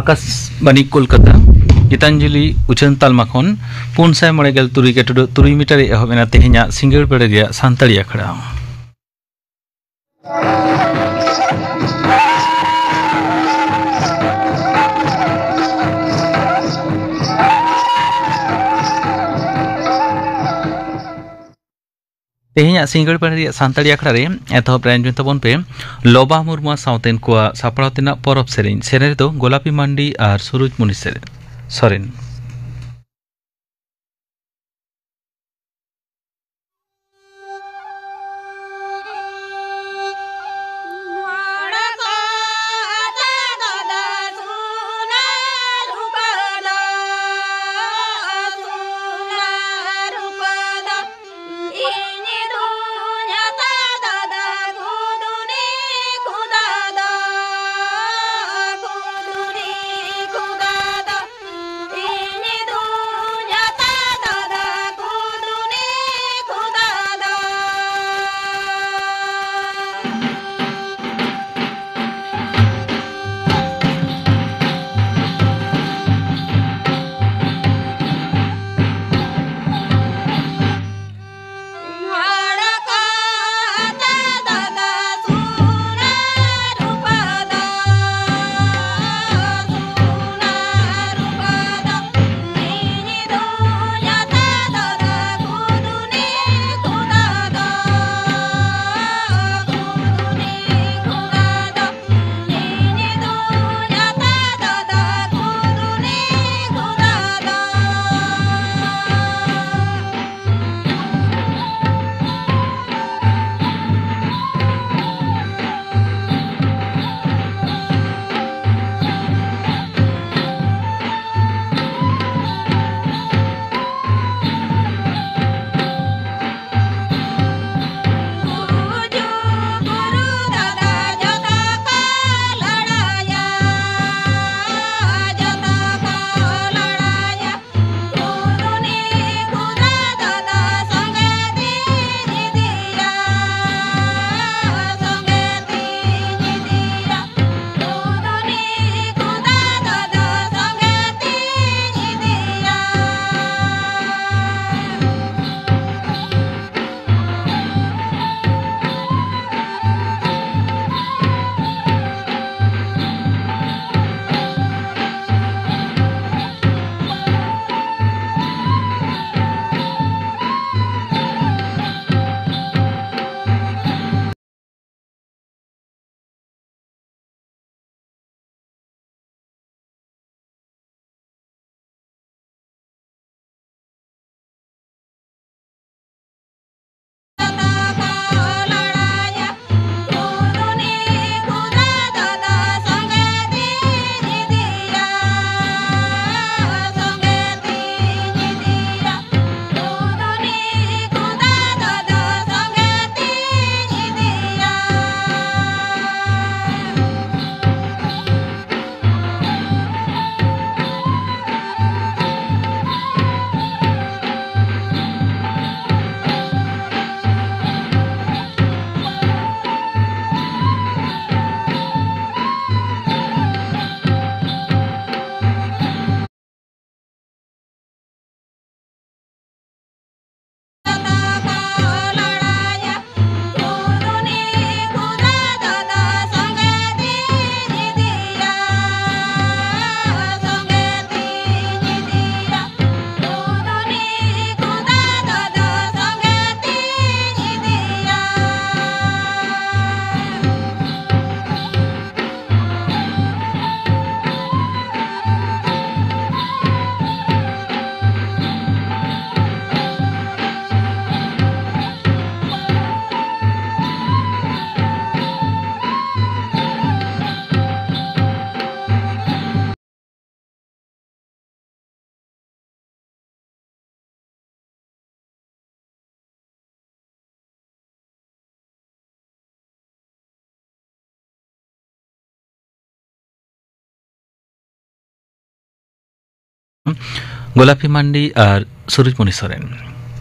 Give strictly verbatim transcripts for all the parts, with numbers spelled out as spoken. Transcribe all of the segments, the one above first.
ᱟᱠᱟᱥᱵᱟᱱᱤ ᱠᱳᱞᱠᱟᱛᱟ᱾ ᱜᱤᱛᱟᱧᱡᱚᱞᱤ ᱩᱪᱷᱟᱹᱱ ᱛᱟᱞᱢᱟ ᱠᱷᱚᱱ ᱯᱩᱱ ᱥᱟᱭ ᱢᱚᱬᱮ ᱜᱮᱞ ᱛᱩᱨᱩᱭ ᱜᱮᱴᱩᱰᱟᱹᱜ ᱛᱩᱨᱩᱭ ᱢᱤᱴᱟᱨ ᱨᱮ ᱮᱦᱚᱵ ᱮᱱᱟ ᱛᱮᱦᱮᱧᱟᱜ ᱥᱤᱸᱜᱟᱹᱲ ᱵᱮᱲᱟ ᱨᱮᱭᱟᱜ ᱥᱟᱱᱛᱟᱲᱤ ᱟᱠᱷᱲᱟ᱾ ᱛᱮᱦᱮᱧᱟᱜ ᱥᱤᱸᱜᱟᱹᱲ ᱵᱮᱲᱟ ᱨᱮᱭᱟᱜ ᱥᱟᱱᱛᱟᱲᱤ ᱟᱠᱷᱲᱟ ᱨᱮ ᱮᱛᱚᱦᱚᱵ ᱨᱮ ᱟᱸᱡᱚᱢ ᱛᱟᱵᱚᱱ ᱯᱮ ᱞᱚᱵᱟ ᱢᱩᱨᱢᱩ ᱥᱟᱶᱛᱮᱱ ᱠᱚᱣᱟᱜ ᱥᱟᱯᱲᱟᱣ ᱛᱮᱱᱟᱜ ᱯᱚᱨᱚᱵᱽ ᱥᱮᱨᱮᱧ᱾ ᱥᱮᱨᱮᱧ ᱨᱮᱫᱚ ᱜᱳᱞᱟᱯᱤ ᱢᱟᱱᱰᱤ ᱟᱨ ᱥᱩᱨᱩᱡᱽ ᱢᱩᱱᱤ ᱥᱮᱨᱮᱧ ᱥᱚᱨᱮᱱ᱾ ᱜᱳᱞᱟᱯᱤ ᱢᱟᱱᱰᱤ ᱟᱨ ᱥᱩᱨᱩᱡᱽᱢᱩᱱᱤ ᱥᱚᱨᱮᱱ᱾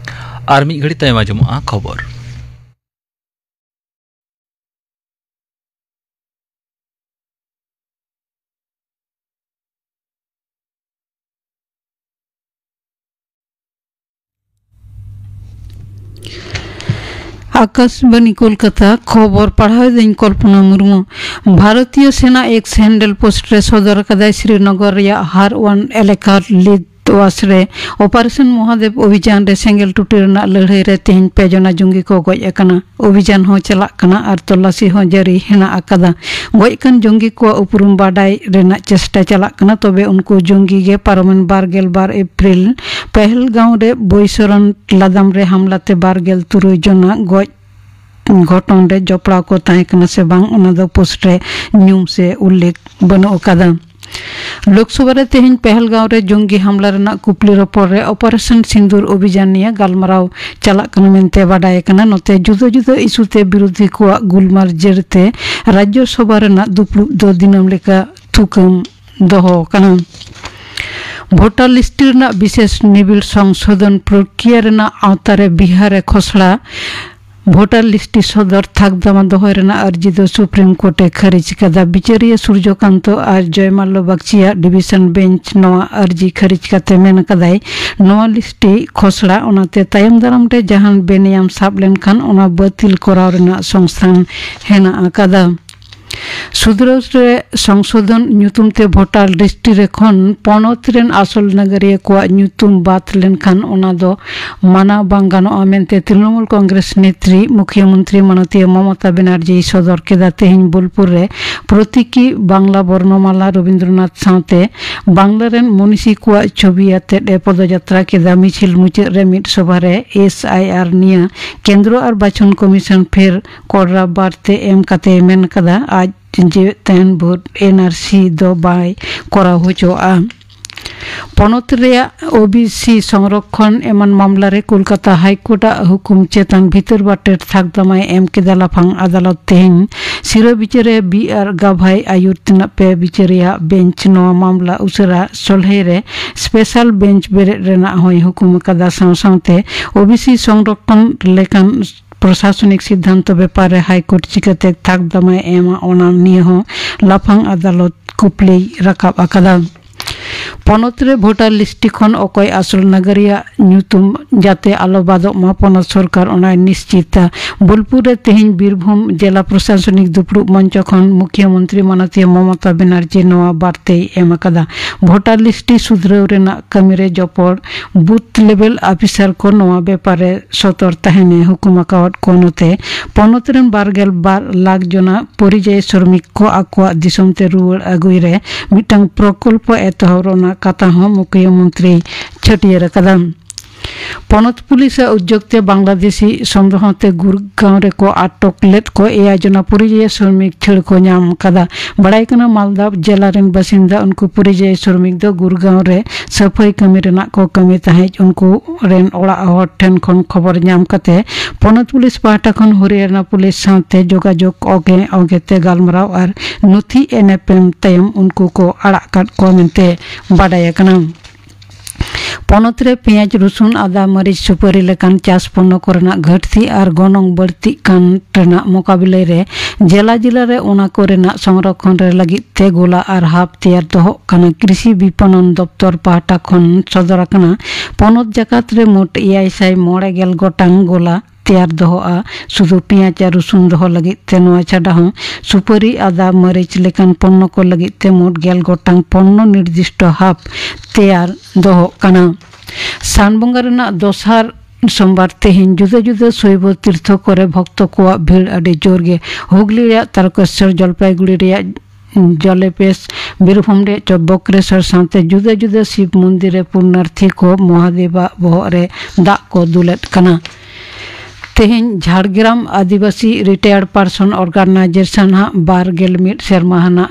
ᱟᱨ ᱢᱤᱫ ᱜᱷᱟᱹᱲᱤ ᱛᱟᱭᱚᱢ ᱟᱸᱡᱚᱢᱚᱜᱼᱟ ᱠᱷᱚᱵᱚᱨ᱾ ᱟᱠᱟᱥᱵᱟᱱᱤ ᱠᱳᱞᱠᱟᱛᱟ, ᱠᱷᱚᱵᱚᱨ ᱯᱟᱲᱦᱟᱣ ᱮᱫᱟᱹᱧ ᱠᱚᱞᱯᱚᱱᱟ ᱢᱩᱨᱢᱩ᱾ ᱵᱷᱟᱨᱚᱛᱤᱭᱚ ᱥᱮᱱᱟ ᱮᱠᱥ ᱦᱮᱱᱰᱮᱞ ᱯᱳᱥᱴ ᱨᱮ ᱥᱚᱫᱚᱨ ᱟᱠᱟᱫᱟᱭ ᱥᱨᱤᱱᱚᱜᱚᱨ ᱨᱮᱭᱟᱜ ᱦᱟᱨ ᱣᱟᱱ ᱮᱞᱟᱠᱟ ᱞᱤᱫ ᱫᱚᱣᱟᱥ ᱨᱮ ᱚᱯᱟᱨᱮᱥᱚᱱ ᱢᱚᱦᱟᱫᱮᱵ ᱚᱵᱷᱤᱡᱟᱱ ᱨᱮ ᱥᱮᱸᱜᱮᱞ ᱴᱩᱴᱤ ᱨᱮᱱᱟᱜ ᱞᱟᱹᱲᱦᱟᱹᱭ ᱨᱮ ᱛᱮᱦᱮᱧ ᱯᱮ ᱡᱚᱱᱟ ᱡᱚᱝᱜᱤ ᱠᱚ ᱜᱚᱡ ᱟᱠᱟᱱᱟ᱾ ᱚᱵᱷᱤᱡᱟᱱ ᱦᱚᱸ ᱪᱟᱞᱟᱜ ᱠᱟᱱᱟ ᱟᱨ ᱛᱚᱞᱟᱥᱤ ᱦᱚᱸ ᱡᱟᱹᱨᱤ ᱦᱮᱱᱟᱜ ᱟᱠᱟᱫᱟ᱾ ᱜᱚᱡ ᱟᱠᱟᱱ ᱡᱚᱝᱜᱤ ᱠᱚᱣᱟᱜ ᱩᱯᱨᱩᱢ ᱵᱟᱰᱟᱭ ᱨᱮᱱᱟᱜ ᱪᱮᱥᱴᱟ ᱪᱟᱞᱟᱜ ᱠᱟᱱᱟ, ᱛᱚᱵᱮ ᱩᱱᱠᱩ ᱡᱚᱝᱜᱤ ᱜᱮ ᱯᱟᱨᱚᱢᱮᱱ ᱵᱟᱨ ᱜᱮᱞ ᱵᱟᱨ ᱮᱯᱨᱤᱞ ᱯᱟᱦᱮᱞᱜᱟᱸᱣ ᱨᱮ ᱵᱳᱭᱥᱚᱨᱚᱱ ᱞᱟᱫᱟᱢ ᱨᱮ ᱦᱟᱢᱞᱟ ᱛᱮ ᱵᱟᱨ ᱜᱮᱞ ᱛᱩᱨᱩᱭ ᱡᱚᱱᱟ ᱜᱚᱡ ᱜᱷᱚᱴᱚᱱ ᱨᱮ ᱡᱚᱯᱲᱟᱣ ᱠᱚ ᱛᱟᱦᱮᱸ ᱠᱟᱱᱟ ᱥᱮ ᱵᱟᱝ, ᱚᱱᱟ ᱫᱚ ᱯᱳᱥᱴ ᱨᱮ ᱧᱩᱢ ᱥᱮ ᱩᱞᱞᱮᱠᱷ ᱵᱟᱹᱱᱩᱜ ᱟᱠᱟᱫᱟ᱾ ᱞᱳᱠᱥᱚᱵᱷᱟ ᱨᱮ ᱛᱮᱦᱮᱧ ᱯᱟᱦᱮᱞᱜᱟᱸᱣ ᱨᱮ ᱡᱚᱝᱜᱤ ᱦᱟᱢᱞᱟ ᱨᱮᱱᱟᱜ ᱠᱩᱠᱞᱤ ᱨᱚᱯᱚᱲ ᱨᱮ ᱚᱯᱟᱨᱮᱥᱚᱱ ᱥᱤᱸᱫᱩᱨ ᱚᱵᱷᱤᱡᱟᱱ ᱱᱤᱭᱮ ᱜᱟᱞᱢᱟᱨᱟᱣ ᱪᱟᱞᱟᱜ ᱠᱟᱱᱟ ᱢᱮᱱᱛᱮ ᱵᱟᱰᱟᱭ ᱟᱠᱟᱱᱟ᱾ ᱱᱚᱛᱮ ᱡᱩᱫᱟᱹ ᱡᱩᱫᱟᱹ ᱤᱥᱩ ᱛᱮ ᱵᱤᱨᱳᱫᱷᱤ ᱠᱚᱣᱟᱜ ᱜᱩᱞᱢᱟᱞ ᱡᱮᱨ ᱛᱮ ᱨᱟᱡᱽᱡᱚ ᱥᱚᱵᱷᱟ ᱨᱮᱱᱟᱜ ᱫᱩᱯᱲᱩᱵ ᱫᱚ ᱫᱤᱱᱟᱹᱢ ᱞᱮᱠᱟ ᱛᱷᱩᱠᱟᱹᱢ ᱫᱚᱦᱚ ᱟᱠᱟᱱᱟ᱾ ᱵᱷᱳᱴᱟᱨ ᱞᱤᱥᱴ ᱨᱮᱱᱟᱜ ᱵᱤᱥᱮᱥ ᱱᱤᱵᱤᱲ ᱥᱚᱝᱥᱳᱫᱷᱚᱱ ᱯᱨᱚᱠᱨᱤᱭᱟ ᱨᱮᱱᱟᱜ ᱟᱣᱛᱟ ᱨᱮ ᱵᱤᱦᱟᱨ ᱨᱮ ᱠᱷᱚᱥᱲᱟ ᱵᱷᱳᱴᱟᱨ ᱞᱤᱥᱴ ᱥᱚᱫᱚᱨ ᱛᱷᱟᱠ ᱫᱟᱢᱟ ᱫᱚᱦᱚᱭ ᱨᱮᱱᱟᱜ ᱟᱹᱨᱡᱤ ᱫᱚ ᱥᱩᱯᱨᱤᱢ ᱠᱳᱨᱴ ᱮ ᱠᱷᱟᱹᱨᱤᱡ ᱠᱟᱫᱟ᱾ ᱵᱤᱪᱟᱹᱨᱤᱭᱟᱹ ᱥᱩᱨᱡᱚᱠᱟᱱᱛᱚ ᱟᱨ ᱡᱚᱭᱢᱟᱞᱞᱚ ᱵᱟᱜᱪᱤᱭᱟᱜ ᱰᱤᱵᱤᱥᱚᱱ ᱵᱮᱧᱪ ᱱᱚᱣᱟ ᱟᱹᱨᱡᱤ ᱠᱷᱟᱹᱨᱤᱡ ᱠᱟᱛᱮ ᱢᱮᱱ ᱠᱟᱫᱟᱭ, ᱱᱚᱣᱟ ᱞᱤᱥᱴ ᱠᱷᱚᱥᱲᱟ, ᱚᱱᱟᱛᱮ ᱛᱟᱭᱚᱢ ᱫᱟᱨᱟᱢ ᱨᱮ ᱡᱟᱦᱟᱱ ᱵᱮᱱᱮᱭᱟᱢ ᱥᱟᱵ ᱞᱮᱱᱠᱷᱟᱱ ᱚᱱᱟ ᱵᱟᱹᱛᱤᱞ ᱠᱚᱨᱟᱣ ᱨᱮᱱᱟᱜ ᱥᱚᱝᱥᱛᱷᱟᱱ ᱦᱮᱱᱟᱜ ᱟᱠᱟᱫᱟ᱾ ᱥᱩᱫᱷᱨᱟᱹᱣ ᱨᱮ ᱥᱚᱝᱥᱳᱫᱷᱚᱱ ᱧᱩᱛᱩᱢ ᱛᱮ ᱵᱷᱳᱴᱟᱨ ᱞᱤᱥᱴ ᱨᱮ ᱠᱷᱚᱱ ᱯᱚᱱᱚᱛ ᱨᱮᱱ ᱟᱥᱚᱞ ᱱᱟᱜᱟᱨᱤᱭᱟᱹ ᱠᱚᱣᱟᱜ ᱧᱩᱛᱩᱢ ᱵᱟᱫ ᱞᱮᱱᱠᱷᱟᱱ ᱚᱱᱟ ᱫᱚ ᱢᱟᱱᱟᱣ ᱵᱟᱝ ᱜᱟᱱᱚᱜᱼᱟ ᱢᱮᱱᱛᱮ ᱛᱨᱤᱱᱚᱢᱩᱞ ᱠᱚᱝᱜᱨᱮᱥ ᱱᱮᱛᱨᱤ ᱢᱩᱠᱷᱭᱚᱢᱚᱱᱛᱨᱤ ᱢᱟᱱᱚᱛᱤᱭᱟᱹ ᱢᱚᱢᱚᱛᱟ ᱵᱮᱱᱟᱨᱡᱤᱭ ᱥᱚᱫᱚᱨ ᱠᱮᱫᱟ᱾ ᱛᱮᱦᱮᱧ ᱵᱳᱞᱯᱩᱨ ᱨᱮ ᱯᱨᱚᱛᱤᱠᱤ ᱵᱟᱝᱞᱟ ᱵᱚᱨᱱᱚᱢᱟᱞᱟ ᱨᱚᱵᱤᱱᱫᱨᱚᱱᱟᱛᱷ ᱥᱟᱶᱛᱮ ᱵᱟᱝᱞᱟ ᱨᱮᱱ ᱢᱚᱱᱤᱥᱤ ᱠᱚᱣᱟᱜ ᱪᱷᱚᱵᱤ ᱟᱛᱮᱫ ᱮ ᱯᱚᱫᱚᱡᱟᱛᱨᱟ ᱠᱮᱫᱟ᱾ ᱢᱤᱪᱷᱤᱞ ᱢᱩᱪᱟᱹᱫ ᱨᱮ ᱢᱤᱫ ᱥᱚᱵᱷᱟ ᱨᱮ ᱮᱥ ᱟᱭ ᱟᱨ ᱱᱤᱭᱟᱹ ᱠᱮᱱᱫᱨᱚ ᱟᱨ ᱵᱟᱪᱷᱚᱱ ᱠᱚᱢᱤᱥᱚᱱ ᱯᱷᱮᱨ ᱠᱚᱲᱨᱟ ᱵᱟᱨᱛᱮ ᱮᱢ ᱠᱟᱛᱮ ᱢᱮᱱ ᱠᱟᱫᱟ, ᱟᱡ ᱡᱮᱣᱮᱫ ᱛᱟᱦᱮᱱ ᱵᱷᱳᱨ ᱮᱱ ᱟᱨ ᱥᱤ ᱫᱚ ᱵᱟᱭ ᱠᱚᱨᱟᱣ ᱦᱚᱪᱚᱣᱟᱜᱼᱟ᱾ ᱯᱚᱱᱚᱛ ᱨᱮᱭᱟᱜ ᱳᱵᱤᱥᱤ ᱥᱚᱝᱨᱚᱠᱷᱚᱱ ᱮᱢᱟᱱ ᱢᱟᱢᱞᱟ ᱨᱮ ᱠᱳᱞᱠᱟᱛᱟ ᱦᱟᱭᱠᱳᱨᱴ ᱟᱜ ᱦᱩᱠᱩᱢ ᱪᱮᱛᱟᱱ ᱵᱷᱤᱛᱟᱹᱨ ᱵᱟᱴᱮᱨ ᱛᱷᱟᱠ ᱫᱟᱢᱟᱭ ᱮᱢ ᱠᱮᱫᱟ ᱞᱟᱯᱷᱟᱝ ᱟᱫᱟᱞᱚᱛ᱾ ᱛᱮᱦᱮᱧ ᱥᱤᱨᱟᱹ ᱵᱤᱪᱟᱹᱨ ᱨᱮ ᱵᱤ ᱟᱨ ᱜᱟᱵᱷᱟᱭ ᱟᱹᱭᱩᱨ ᱛᱮᱱᱟᱜ ᱯᱮ ᱵᱤᱪᱟᱹᱨᱤᱭᱟᱹ ᱵᱮᱧᱪ ᱱᱚᱣᱟ ᱢᱟᱢᱞᱟ ᱩᱥᱟᱹᱨᱟ ᱥᱚᱞᱦᱮ ᱨᱮ ᱥᱯᱮᱥᱟᱞ ᱵᱮᱧᱪ ᱵᱮᱨᱮᱫ ᱨᱮᱱᱟᱜ ᱦᱚᱸᱭ ᱦᱩᱠᱩᱢ ᱟᱠᱟᱫᱟ᱾ ᱥᱟᱶ ᱥᱟᱶᱛᱮ ᱳᱵᱤᱥᱤ ᱥᱚᱝᱨᱚᱠᱷᱚᱱ ᱞᱮᱠᱟᱱ ᱯᱨᱚᱥᱟᱥᱚᱱᱤᱠ ᱥᱤᱫᱽᱫᱷᱟᱱᱛᱚ ᱵᱮᱯᱟᱨ ᱨᱮ ᱦᱟᱭᱠᱳᱨᱴ ᱪᱤᱠᱟᱹᱛᱮ ᱛᱷᱟᱠ ᱫᱟᱢᱟᱭ ᱮᱢᱟ, ᱚᱱᱟ ᱱᱤᱭᱟᱹ ᱦᱚᱸ ᱞᱟᱯᱷᱟᱝ ᱟᱫᱟᱞᱚᱛ ᱠᱩᱠᱞᱤᱭ ᱨᱟᱠᱟᱵ ᱟᱠᱟᱫᱟ᱾ ᱯᱚᱱᱚᱛ ᱨᱮ ᱵᱷᱳᱴᱟᱨ ᱞᱤᱥᱴ ᱠᱷᱚᱱ ᱚᱠᱚᱭ ᱟᱥᱚᱞ ᱱᱟᱜᱟᱨᱤᱭᱟᱜ ᱧᱩᱛᱩᱢ ᱡᱟᱛᱮ ᱟᱞᱚ ᱵᱟᱫᱚᱜ ᱢᱟ, ᱯᱚᱱᱚᱛ ᱥᱚᱨᱠᱟᱨ ᱚᱱᱟᱭ ᱱᱤᱥᱪᱤᱛᱟ᱾ ᱵᱳᱞᱯᱩᱨ ᱨᱮ ᱛᱮᱦᱮᱧ ᱵᱤᱨᱵᱷᱩᱢ ᱡᱮᱞᱟ ᱯᱨᱚᱥᱟᱥᱚᱱᱤᱠ ᱫᱩᱯᱲᱩᱵ ᱢᱚᱧᱪᱚ ᱠᱷᱚᱱ ᱢᱩᱠᱷᱭᱟᱹ ᱢᱚᱱᱛᱨᱤ ᱢᱟᱱᱚᱛᱤᱭᱟᱹ ᱢᱚᱢᱚᱛᱟ ᱵᱮᱱᱟᱨᱡᱤ ᱱᱚᱣᱟ ᱵᱟᱨᱛᱮᱭ ᱮᱢ ᱟᱠᱟᱫᱟ᱾ ᱵᱷᱳᱴᱟᱨ ᱞᱤᱥᱴ ᱥᱩᱫᱷᱨᱟᱹᱣ ᱨᱮᱱᱟᱜ ᱠᱟᱹᱢᱤ ᱨᱮ ᱡᱚᱯᱚᱲ ᱵᱩᱛᱷ ᱞᱮᱵᱮᱞ ᱟᱯᱷᱤᱥᱟᱨ ᱠᱚ ᱱᱚᱣᱟ ᱵᱮᱯᱟᱨ ᱨᱮ ᱥᱚᱛᱚᱨ ᱛᱟᱦᱮᱱ ᱮ ᱦᱩᱠᱩᱢ ᱟᱠᱟᱣᱟᱫ ᱠᱚᱣᱟ᱾ ᱱᱚᱛᱮ ᱯᱚᱱᱚᱛ ᱨᱮᱱ ᱵᱟᱨ ᱜᱮᱞ ᱵᱟᱨ ᱞᱟᱠᱷ ᱡᱚᱱᱟ ᱯᱚᱨᱤᱡᱟᱭ ᱥᱨᱚᱢᱤᱠ ᱠᱚ ᱟᱠᱚᱣᱟᱜ ᱫᱤᱥᱚᱢ ᱛᱮ ᱨᱩᱣᱟᱹᱲ ᱟᱹᱜᱩᱭ ᱨᱮ ᱢᱤᱫᱴᱟᱝ ᱯᱨᱚᱠᱚᱞᱯᱚ ᱮᱛᱚᱦᱚᱵ ᱨᱮᱱᱟᱜ ᱠᱟᱛᱷᱟ ᱦᱚᱸ ᱢᱩᱠᱷᱭᱟᱹ ᱢᱚᱱᱛᱨᱤᱭ ᱪᱷᱟᱹᱴᱭᱟᱹᱨ ᱟᱠᱟᱫᱟ᱾ ᱯᱚᱱᱚᱛ ᱯᱩᱞᱤᱥᱟᱜ ᱩᱫᱽᱭᱳᱜᱽ ᱛᱮ ᱵᱟᱝᱞᱟᱫᱮᱥᱤ ᱥᱚᱱᱫᱮᱦᱚ ᱛᱮ ᱜᱩᱨᱜᱟᱸᱣ ᱨᱮᱠᱚ ᱟᱴᱚᱠ ᱞᱮᱫ ᱠᱚ ᱮᱭᱟᱭ ᱡᱚᱱᱟ ᱯᱚᱨᱤᱡᱟᱭ ᱥᱨᱚᱢᱤᱠ ᱪᱷᱟᱹᱲ ᱠᱚ ᱧᱟᱢ ᱟᱠᱟᱫᱟ᱾ ᱵᱟᱲᱟᱭ ᱠᱟᱱᱟ, ᱢᱟᱞᱫᱟ ᱡᱮᱞᱟ ᱨᱮᱱ ᱵᱟᱥᱤᱱᱫᱟ ᱩᱱᱠᱩ ᱯᱚᱨᱤᱡᱟᱭ ᱥᱨᱚᱢᱤᱠ ᱫᱚ ᱜᱩᱨᱜᱟᱸᱣ ᱨᱮ ᱥᱟᱹᱯᱷᱟᱹᱭ ᱠᱟᱹᱢᱤ ᱨᱮᱱᱟᱜ ᱠᱚ ᱠᱟᱹᱢᱤ ᱛᱟᱦᱮᱸᱫ᱾ ᱩᱱᱠᱩ ᱨᱮᱱ ᱚᱲᱟᱜ ᱦᱚᱲ ᱴᱷᱮᱱ ᱠᱷᱚᱱ ᱠᱷᱚᱵᱚᱨ ᱧᱟᱢ ᱠᱟᱛᱮ ᱯᱚᱱᱚᱛ ᱯᱩᱞᱤᱥ ᱯᱟᱦᱴᱟ ᱠᱷᱚᱱ ᱦᱚᱨᱤᱭᱟᱱᱟ ᱯᱩᱞᱤᱥ ᱥᱟᱶᱛᱮ ᱡᱳᱜᱟᱡᱳᱜᱽ ᱚᱜᱮ ᱚᱜᱮ ᱛᱮ ᱜᱟᱞᱢᱟᱨᱟᱣ ᱟᱨ ᱱᱚᱛᱷᱤ ᱮᱱᱮᱯᱮᱢ ᱛᱟᱭᱚᱢ ᱩᱱᱠᱩ ᱠᱚ ᱟᱲᱟᱜ ᱠᱟᱫ ᱠᱚᱣᱟ ᱢᱮᱱᱛᱮ ᱵᱟᱰᱟᱭ ᱟᱠᱟᱱᱟ᱾ ᱯᱚᱱᱚᱛ ᱨᱮ ᱯᱮᱸᱭᱟᱡᱽ, ᱨᱚᱥᱩᱱ, ᱟᱫᱟ, ᱢᱟᱹᱨᱤᱪ, ᱥᱩᱯᱟᱹᱨᱤ ᱞᱮᱠᱟᱱ ᱪᱟᱥ ᱯᱚᱱᱱᱚ ᱠᱚᱨᱮᱱᱟᱜ ᱜᱷᱟᱹᱴᱛᱤ ᱟᱨ ᱜᱚᱱᱚᱝ ᱵᱟᱹᱲᱛᱤᱜ ᱠᱟᱱ ᱨᱮᱱᱟᱜ ᱢᱚᱠᱟᱵᱤᱞᱟᱹᱭ ᱨᱮ ᱡᱮᱞᱟ ᱡᱮᱞᱟ ᱨᱮ ᱚᱱᱟ ᱠᱚᱨᱮᱱᱟᱜ ᱥᱚᱝᱨᱚᱠᱷᱚᱱ ᱨᱮ ᱞᱟᱹᱜᱤᱫ ᱛᱮ ᱜᱚᱞᱟ ᱟᱨ ᱦᱟᱵ ᱛᱮᱭᱟᱨ ᱫᱚᱦᱚᱜ ᱠᱟᱱᱟ᱾ ᱠᱨᱤᱥᱤ ᱵᱤᱯᱚᱱᱚᱱ ᱫᱚᱯᱛᱚᱨ ᱯᱟᱦᱴᱟ ᱠᱷᱚᱱ ᱥᱚᱫᱚᱨ ᱟᱠᱟᱱᱟ᱾ ᱯᱚᱱᱚᱛ ᱡᱟᱠᱟᱛ ᱨᱮ ᱢᱳᱴ ᱮᱭᱟᱭ ᱥᱟᱭ ᱢᱚᱬᱮ ᱜᱮᱞ ᱜᱚᱴᱟᱝ ᱜᱚᱞᱟ ᱛᱮᱭᱟᱨ ᱫᱚᱦᱚᱜᱼᱟ᱾ ᱥᱩᱫᱷᱩ ᱯᱮᱸᱭᱟᱡᱽ ᱟᱨ ᱨᱚᱥᱩᱱ ᱫᱚᱦᱚ ᱞᱟᱹᱜᱤᱫ ᱛᱮ᱾ ᱱᱚᱣᱟ ᱪᱷᱟᱰᱟ ᱦᱚᱸ ᱥᱩᱯᱟᱹᱨᱤ, ᱟᱫᱟ, ᱢᱟᱹᱨᱤᱪ ᱞᱮᱠᱟᱱ ᱯᱚᱱᱱᱚ ᱠᱚ ᱞᱟᱹᱜᱤᱫ ᱛᱮ ᱢᱳᱴ ᱜᱮᱞ ᱜᱚᱴᱟᱝ ᱯᱚᱱᱱᱚ ᱱᱤᱨᱫᱤᱥᱴᱚ ᱦᱟᱵ ᱛᱮᱭᱟᱨ ᱫᱚᱦᱚᱜ ᱠᱟᱱᱟ᱾ ᱥᱟᱱ ᱵᱚᱸᱜᱟ ᱨᱮᱱᱟᱜ ᱫᱚᱥᱟᱨ ᱥᱳᱢᱵᱟᱨ ᱛᱮᱦᱮᱧ ᱡᱩᱫᱟᱹ ᱡᱩᱫᱟᱹ ᱥᱚᱭᱵᱚ ᱛᱤᱨᱛᱷᱚ ᱠᱚᱨᱮ ᱵᱷᱚᱠᱛᱚ ᱠᱚᱣᱟᱜ ᱵᱷᱤᱲ ᱟᱹᱰᱤ ᱡᱳᱨ ᱜᱮ᱾ ᱦᱩᱜᱽᱞᱤ ᱨᱮᱭᱟᱜ ᱛᱟᱨᱠᱮᱥᱥᱚᱨ, ᱡᱚᱞᱯᱟᱭᱜᱩᱲᱤ ᱨᱮᱭᱟᱜ ᱡᱚᱞᱮᱯᱮᱥ, ᱵᱤᱨᱵᱷᱩᱢ ᱨᱮᱭᱟᱜ ᱪᱚᱵᱚᱠᱨᱮᱥᱚᱨ ᱥᱟᱶᱛᱮ ᱡᱩᱫᱟᱹ ᱡᱩᱫᱟᱹ ᱥᱤᱵ ᱢᱚᱱᱫᱤᱨ ᱨᱮ ᱯᱩᱨᱱᱟᱨᱛᱷᱤ ᱠᱚ ᱢᱚᱦᱟᱫᱮᱵᱟᱜ ᱵᱚᱦᱚᱜ ᱨᱮ ᱫᱟᱜ ᱠᱚ ᱫᱩᱞᱮᱫ ᱠᱟᱱᱟ᱾ ᱛᱮᱦᱮᱧ ᱡᱷᱟᱲᱜᱨᱟᱢ ᱟᱹᱫᱤᱵᱟᱹᱥᱤ ᱨᱤᱴᱟᱭᱟᱨᱰ ᱯᱟᱨᱥᱚᱱ ᱚᱨᱜᱟᱱᱟᱭᱡᱮᱥᱚᱱ ᱦᱟᱜ ᱵᱟᱨ ᱜᱮᱞ ᱢᱤᱫ ᱥᱮᱨᱢᱟ ᱦᱟᱱᱟᱜ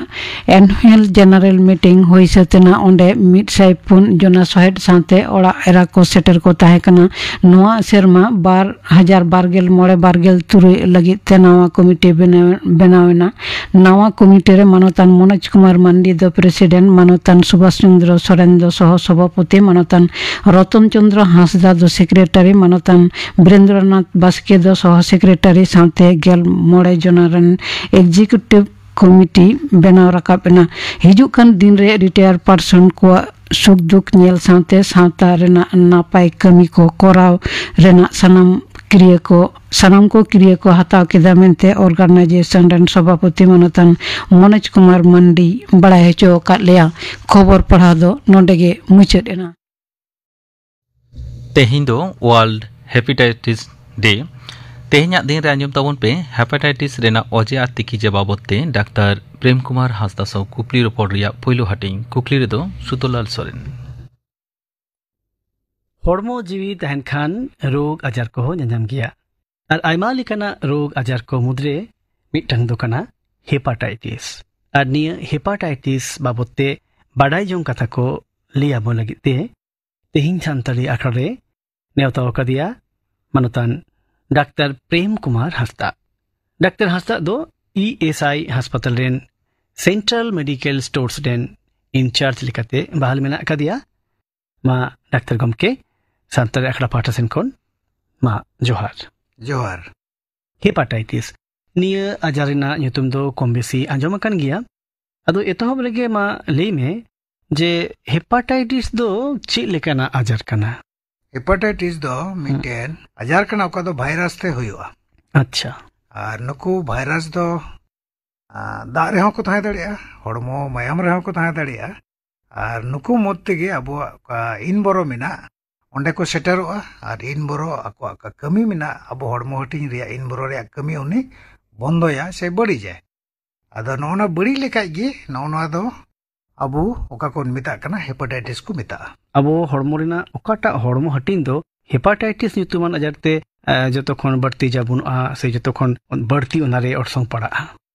ᱮᱱᱩᱭᱟᱞ ᱡᱮᱱᱟᱨᱮᱞ ᱢᱤᱴᱤᱝ ᱦᱩᱭ ᱥᱟᱹᱛ ᱮᱱᱟ᱾ ᱚᱸᱰᱮ ᱢᱤᱫ ᱥᱟᱭ ᱯᱩᱱ ᱡᱚᱱᱟ ᱥᱚᱦᱮᱫ ᱥᱟᱶᱛᱮ ᱚᱲᱟᱜ ᱮᱨᱟ ᱠᱚ ᱥᱮᱴᱮᱨ ᱠᱚ ᱛᱟᱦᱮᱸ ᱠᱟᱱᱟ᱾ ᱱᱚᱣᱟ ᱥᱮᱨᱢᱟ ᱵᱟᱨ ᱦᱟᱡᱟᱨ ᱵᱟᱨ ᱜᱮᱞ ᱢᱚᱬᱮ ᱵᱟᱨ ᱜᱮᱞ ᱛᱩᱨᱩᱭ ᱞᱟᱹᱜᱤᱫ ᱛᱮ ᱱᱟᱣᱟ ᱠᱚᱢᱤᱴᱤ ᱵᱮᱱᱟᱣ, ᱵᱮᱱᱟᱣ ᱮᱱᱟ᱾ ᱱᱟᱣᱟ ᱠᱚᱢᱤᱴᱤ ᱨᱮ ᱢᱟᱱᱚᱛᱟᱱ ᱢᱚᱱᱳᱡᱽ ᱠᱩᱢᱟᱨ ᱢᱟᱱᱰᱤ ᱫᱚ ᱯᱨᱮᱥᱤᱰᱮᱱᱴ, ᱢᱟᱱᱚᱛᱟᱱ ᱥᱩᱵᱷᱟᱥ ᱪᱚᱸᱫᱽᱨᱚ ᱥᱚᱨᱮᱱ ᱫᱚ ᱥᱚᱦᱚ ᱥᱚᱵᱷᱟᱯᱚᱛᱤ, ᱢᱟᱱᱚᱛᱟᱱ ᱨᱚᱛᱚᱱ ᱪᱚᱸᱫᱽᱨᱚ ᱦᱟᱸᱥᱫᱟ ᱫᱚ ᱥᱮᱠᱨᱮᱴᱟᱨᱤ, ᱢᱟᱱᱚᱛᱟᱱ ᱵᱤᱨᱮᱱᱫᱨᱚᱱᱟᱛᱷ ᱵᱟᱥᱠᱮ ᱫᱚ ᱥᱚᱦᱚ ᱥᱮᱠᱨᱮᱴᱟᱨᱤ ᱥᱟᱶᱛᱮ ᱜᱮᱞ ᱢᱚᱬᱮ ᱡᱚᱱᱟ ᱨᱮᱱ ᱮᱠᱡᱤᱠᱤᱭᱩᱴᱤᱵᱷ ᱠᱚᱢᱤᱴᱤ ᱵᱮᱱᱟᱣ ᱨᱟᱠᱟᱵ ᱮᱱᱟ᱾ ᱦᱤᱡᱩᱜ ᱠᱟᱱ ᱫᱤᱱ ᱨᱮ ᱨᱤᱴᱟᱭᱟᱨ ᱯᱟᱨᱥᱚᱱ ᱠᱚᱣᱟᱜ ᱥᱩᱠ ᱫᱩᱠ ᱧᱮᱞ ᱥᱟᱶᱛᱮ ᱥᱟᱶᱛᱟ ᱨᱮᱱᱟᱜ ᱱᱟᱯᱟᱭ ᱠᱟᱹᱢᱤ ᱠᱚ ᱠᱚᱨᱟᱣ ᱨᱮᱱᱟᱜ ᱥᱟᱱᱟᱢ ᱠᱨᱤᱭᱟᱹ ᱠᱚ, ᱥᱟᱱᱟᱢ ᱠᱚ ᱠᱨᱤᱭᱟᱹ ᱠᱚ ᱦᱟᱛᱟᱣ ᱠᱮᱫᱟ ᱢᱮᱱᱛᱮ ᱚᱨᱜᱟᱱᱟᱭᱡᱮᱥᱚᱱ ᱨᱮᱱ ᱥᱚᱵᱷᱟᱯᱚᱛᱤ ᱢᱟᱱᱚᱛᱟᱱ ᱢᱚᱱᱳᱡᱽ ᱠᱩᱢᱟᱨ ᱢᱟᱱᱰᱤ ᱵᱟᱲᱟᱭ ᱦᱚᱪᱚ ᱟᱠᱟᱫ ᱞᱮᱭᱟ᱾ ᱠᱷᱚᱵᱚᱨ ᱯᱟᱲᱦᱟᱣ ᱫᱚ ᱱᱚᱰᱮ ᱜᱮ ᱢᱩᱪᱟᱹᱫ ᱮᱱᱟ᱾ ᱛᱮᱦᱮᱧ ᱫᱚ ᱣᱟᱨᱞᱰ ᱦᱮᱯᱟᱴᱟᱭᱴᱤᱥ ᱰᱮ᱾ ᱛᱮᱦᱮᱧᱟᱜ ᱫᱤᱱ ᱨᱮ ᱟᱸᱡᱚᱢ ᱛᱟᱵᱚᱱ ᱯᱮ ᱦᱮᱯᱟᱴᱟᱭᱴᱤᱥ ᱨᱮᱱᱟᱜ ᱚᱡᱮ ᱟᱨ ᱛᱤᱠᱤ ᱡᱮ ᱵᱟᱵᱚᱛ ᱛᱮ ᱰᱟᱠᱛᱟᱨ ᱯᱨᱮᱢ ᱠᱩᱢᱟᱨ ᱦᱟᱸᱥᱫᱟ ᱥᱟᱶ ᱠᱩᱠᱞᱤ ᱨᱚᱯᱚᱲ ᱨᱮᱭᱟᱜ ᱯᱳᱭᱞᱳ ᱦᱟᱹᱴᱤᱧ᱾ ᱠᱩᱠᱞᱤ ᱨᱮᱫᱚ ᱥᱩᱛᱚᱞᱟᱞ ᱥᱚᱨᱮᱱ᱾ ᱦᱚᱲᱢᱚ ᱡᱤᱣᱤ ᱛᱟᱦᱮᱱ ᱠᱷᱟᱱ ᱨᱳᱜᱽ ᱟᱡᱟᱨ ᱠᱚᱦᱚᱸ ᱧᱟᱧᱟᱢ ᱜᱮᱭᱟ᱾ ᱟᱨ ᱟᱭᱢᱟ ᱞᱮᱠᱟᱱᱟᱜ ᱨᱳᱜᱽ ᱟᱡᱟᱨ ᱠᱚ ᱢᱩᱫᱽᱨᱮ ᱢᱤᱫᱴᱟᱝ ᱫᱚ ᱠᱟᱱᱟ ᱦᱮᱯᱟᱴᱟᱭᱴᱤᱥ᱾ ᱟᱨ ᱱᱤᱭᱟᱹ ᱦᱮᱯᱟᱴᱟᱭᱴᱤᱥ ᱵᱟᱵᱚᱛ ᱛᱮ ᱵᱟᱰᱟᱭ ᱡᱚᱝ ᱠᱟᱛᱷᱟ ᱠᱚ ᱞᱟᱹᱭ ᱟᱵᱚ ᱞᱟᱹᱜᱤᱫ ᱛᱮ ᱛᱮᱦᱮᱧ ᱥᱟᱱᱛᱟᱲᱤ ᱟᱠᱷᱲᱟ ᱨᱮ ᱱᱮᱣᱛᱟ ᱟᱠᱟᱫᱮᱭᱟ ᱢᱟᱱᱚᱛᱟᱱ ᱰᱟᱠᱛᱟᱨ ᱯᱨᱮᱢ ᱠᱩᱢᱟᱨ ᱦᱟᱸᱥᱫᱟ᱾ ᱰᱟᱠᱛᱟᱨ ᱦᱟᱸᱥᱫᱟ ᱫᱚ ᱤ ᱮᱥ ᱟᱭ ᱦᱟᱥᱯᱟᱛᱟᱞ ᱨᱮᱱ ᱥᱮᱱᱴᱨᱟᱞ ᱢᱮᱰᱤᱠᱮᱞ ᱥᱴᱳᱨᱥ ᱨᱮᱱ ᱤᱱᱪᱟᱨᱡᱽ ᱞᱮᱠᱟᱛᱮ ᱵᱟᱦᱟᱞ ᱢᱮᱱᱟᱜ ᱟᱠᱟᱫᱮᱭᱟ᱾ ᱢᱟ ᱰᱟᱠᱛᱟᱨ ᱜᱚᱢᱠᱮ, ᱥᱟᱱᱛᱟᱲᱤ ᱟᱠᱷᱲᱟ ᱯᱟᱦᱴᱟ ᱥᱮᱱ ᱠᱷᱚᱱ ᱢᱟ ᱡᱚᱦᱟᱨ᱾ ᱡᱚᱦᱟᱨ᱾ ᱦᱮᱯᱟᱴᱟᱭᱴᱤᱥ, ᱱᱤᱭᱟᱹ ᱟᱡᱟᱨ ᱨᱮᱱᱟᱜ ᱧᱩᱛᱩᱢ ᱫᱚ ᱠᱚᱢ ᱵᱮᱥᱤ ᱟᱸᱡᱚᱢ ᱟᱠᱟᱱ ᱜᱮᱭᱟ᱾ ᱟᱫᱚ ᱮᱛᱚᱦᱚᱵ ᱨᱮᱜᱮ ᱢᱟ ᱞᱟᱹᱭ ᱢᱮ ᱡᱮ ᱦᱮᱯᱟᱴᱟᱭᱴᱤᱥ ᱫᱚ ᱪᱮᱫ ᱞᱮᱠᱟᱱᱟᱜ ᱟᱡᱟᱨ ᱠᱟᱱᱟ? ᱦᱮᱯᱟᱴᱟᱭᱴᱤᱥ ᱫᱚ ᱢᱤᱫᱴᱮᱱ ᱟᱡᱟᱨ ᱠᱟᱱᱟ, ᱚᱠᱟ ᱫᱚ ᱵᱷᱟᱭᱨᱟᱥ ᱛᱮ ᱦᱩᱭᱩᱜᱼᱟ᱾ ᱟᱪᱪᱷᱟ᱾ ᱟᱨ ᱱᱩᱠᱩ ᱵᱷᱟᱭᱨᱟᱥ ᱫᱚ, ᱟ, ᱫᱟᱜ ᱨᱮᱦᱚᱸ ᱠᱚ ᱛᱟᱦᱮᱸ ᱫᱟᱲᱮᱭᱟᱜᱼᱟ, ᱦᱚᱲᱢᱚ ᱢᱟᱭᱟᱢ ᱨᱮᱦᱚᱸ ᱠᱚ ᱛᱟᱦᱮᱸ ᱫᱟᱲᱮᱭᱟᱜᱼᱟ᱾ ᱟᱨ ᱱᱩᱠᱩ ᱢᱚᱫᱽ ᱛᱮᱜᱮ ᱟᱵᱚᱣᱟᱜ ᱚᱠᱟ ᱤᱱ ᱵᱚᱨᱚ ᱢᱮᱱᱟᱜ, ᱚᱸᱰᱮ ᱠᱚ ᱥᱮᱴᱮᱨᱚᱜᱼᱟ᱾ ᱟᱨ ᱤᱱ ᱵᱚᱨᱚ ᱟᱠᱚᱣᱟᱜ ᱚᱠᱟ ᱠᱟᱹᱢᱤ ᱢᱮᱱᱟᱜ, ᱟᱵᱚ ᱦᱚᱲᱢᱚ ᱦᱟᱹᱴᱤᱧ ᱨᱮᱭᱟᱜ ᱤᱱ ᱵᱚᱨᱚ ᱨᱮᱭᱟᱜ ᱠᱟᱹᱢᱤ ᱩᱱᱤ ᱵᱚᱱᱫᱚᱭᱟ ᱥᱮ ᱵᱟᱹᱲᱤᱡᱟᱭ᱾ ᱟᱫᱚ ᱱᱚᱜᱼᱚ ᱱᱟ ᱵᱟᱹᱲᱤᱡ ᱞᱮᱠᱷᱟᱡ ᱜᱮ ᱱᱚᱜᱼᱚ ᱱᱚᱣᱟ ᱫᱚ ᱟᱵᱚ ᱚᱠᱟ ᱠᱚ ᱢᱮᱛᱟᱜ ᱠᱟᱱᱟ, ᱦᱮᱯᱟᱴᱟᱭᱴᱤᱥ ᱠᱚ ᱢᱮᱛᱟᱜᱼᱟ᱾ ᱟᱵᱚ ᱦᱚᱲᱢᱚ ᱨᱮᱱᱟᱜ ᱚᱠᱟᱴᱟᱜ ᱦᱚᱲᱢᱚ ᱦᱟᱹᱴᱤᱧ ᱫᱚ ᱦᱮᱯᱟᱴᱟᱭᱴᱤᱥ ᱧᱩᱛᱩᱢᱟᱱ ᱟᱡᱟᱨ ᱛᱮ ᱡᱚᱛᱚ ᱠᱷᱚᱱ ᱵᱟᱹᱲᱛᱤ ᱡᱟᱵᱚᱱᱚᱜᱼᱟ ᱥᱮ ᱡᱚᱛᱚ ᱠᱷᱚᱱ ᱵᱟᱹᱲᱛᱤ ᱚᱱᱟᱨᱮ ᱚᱨᱥᱚᱝ ᱯᱟᱲᱟᱜᱼᱟ?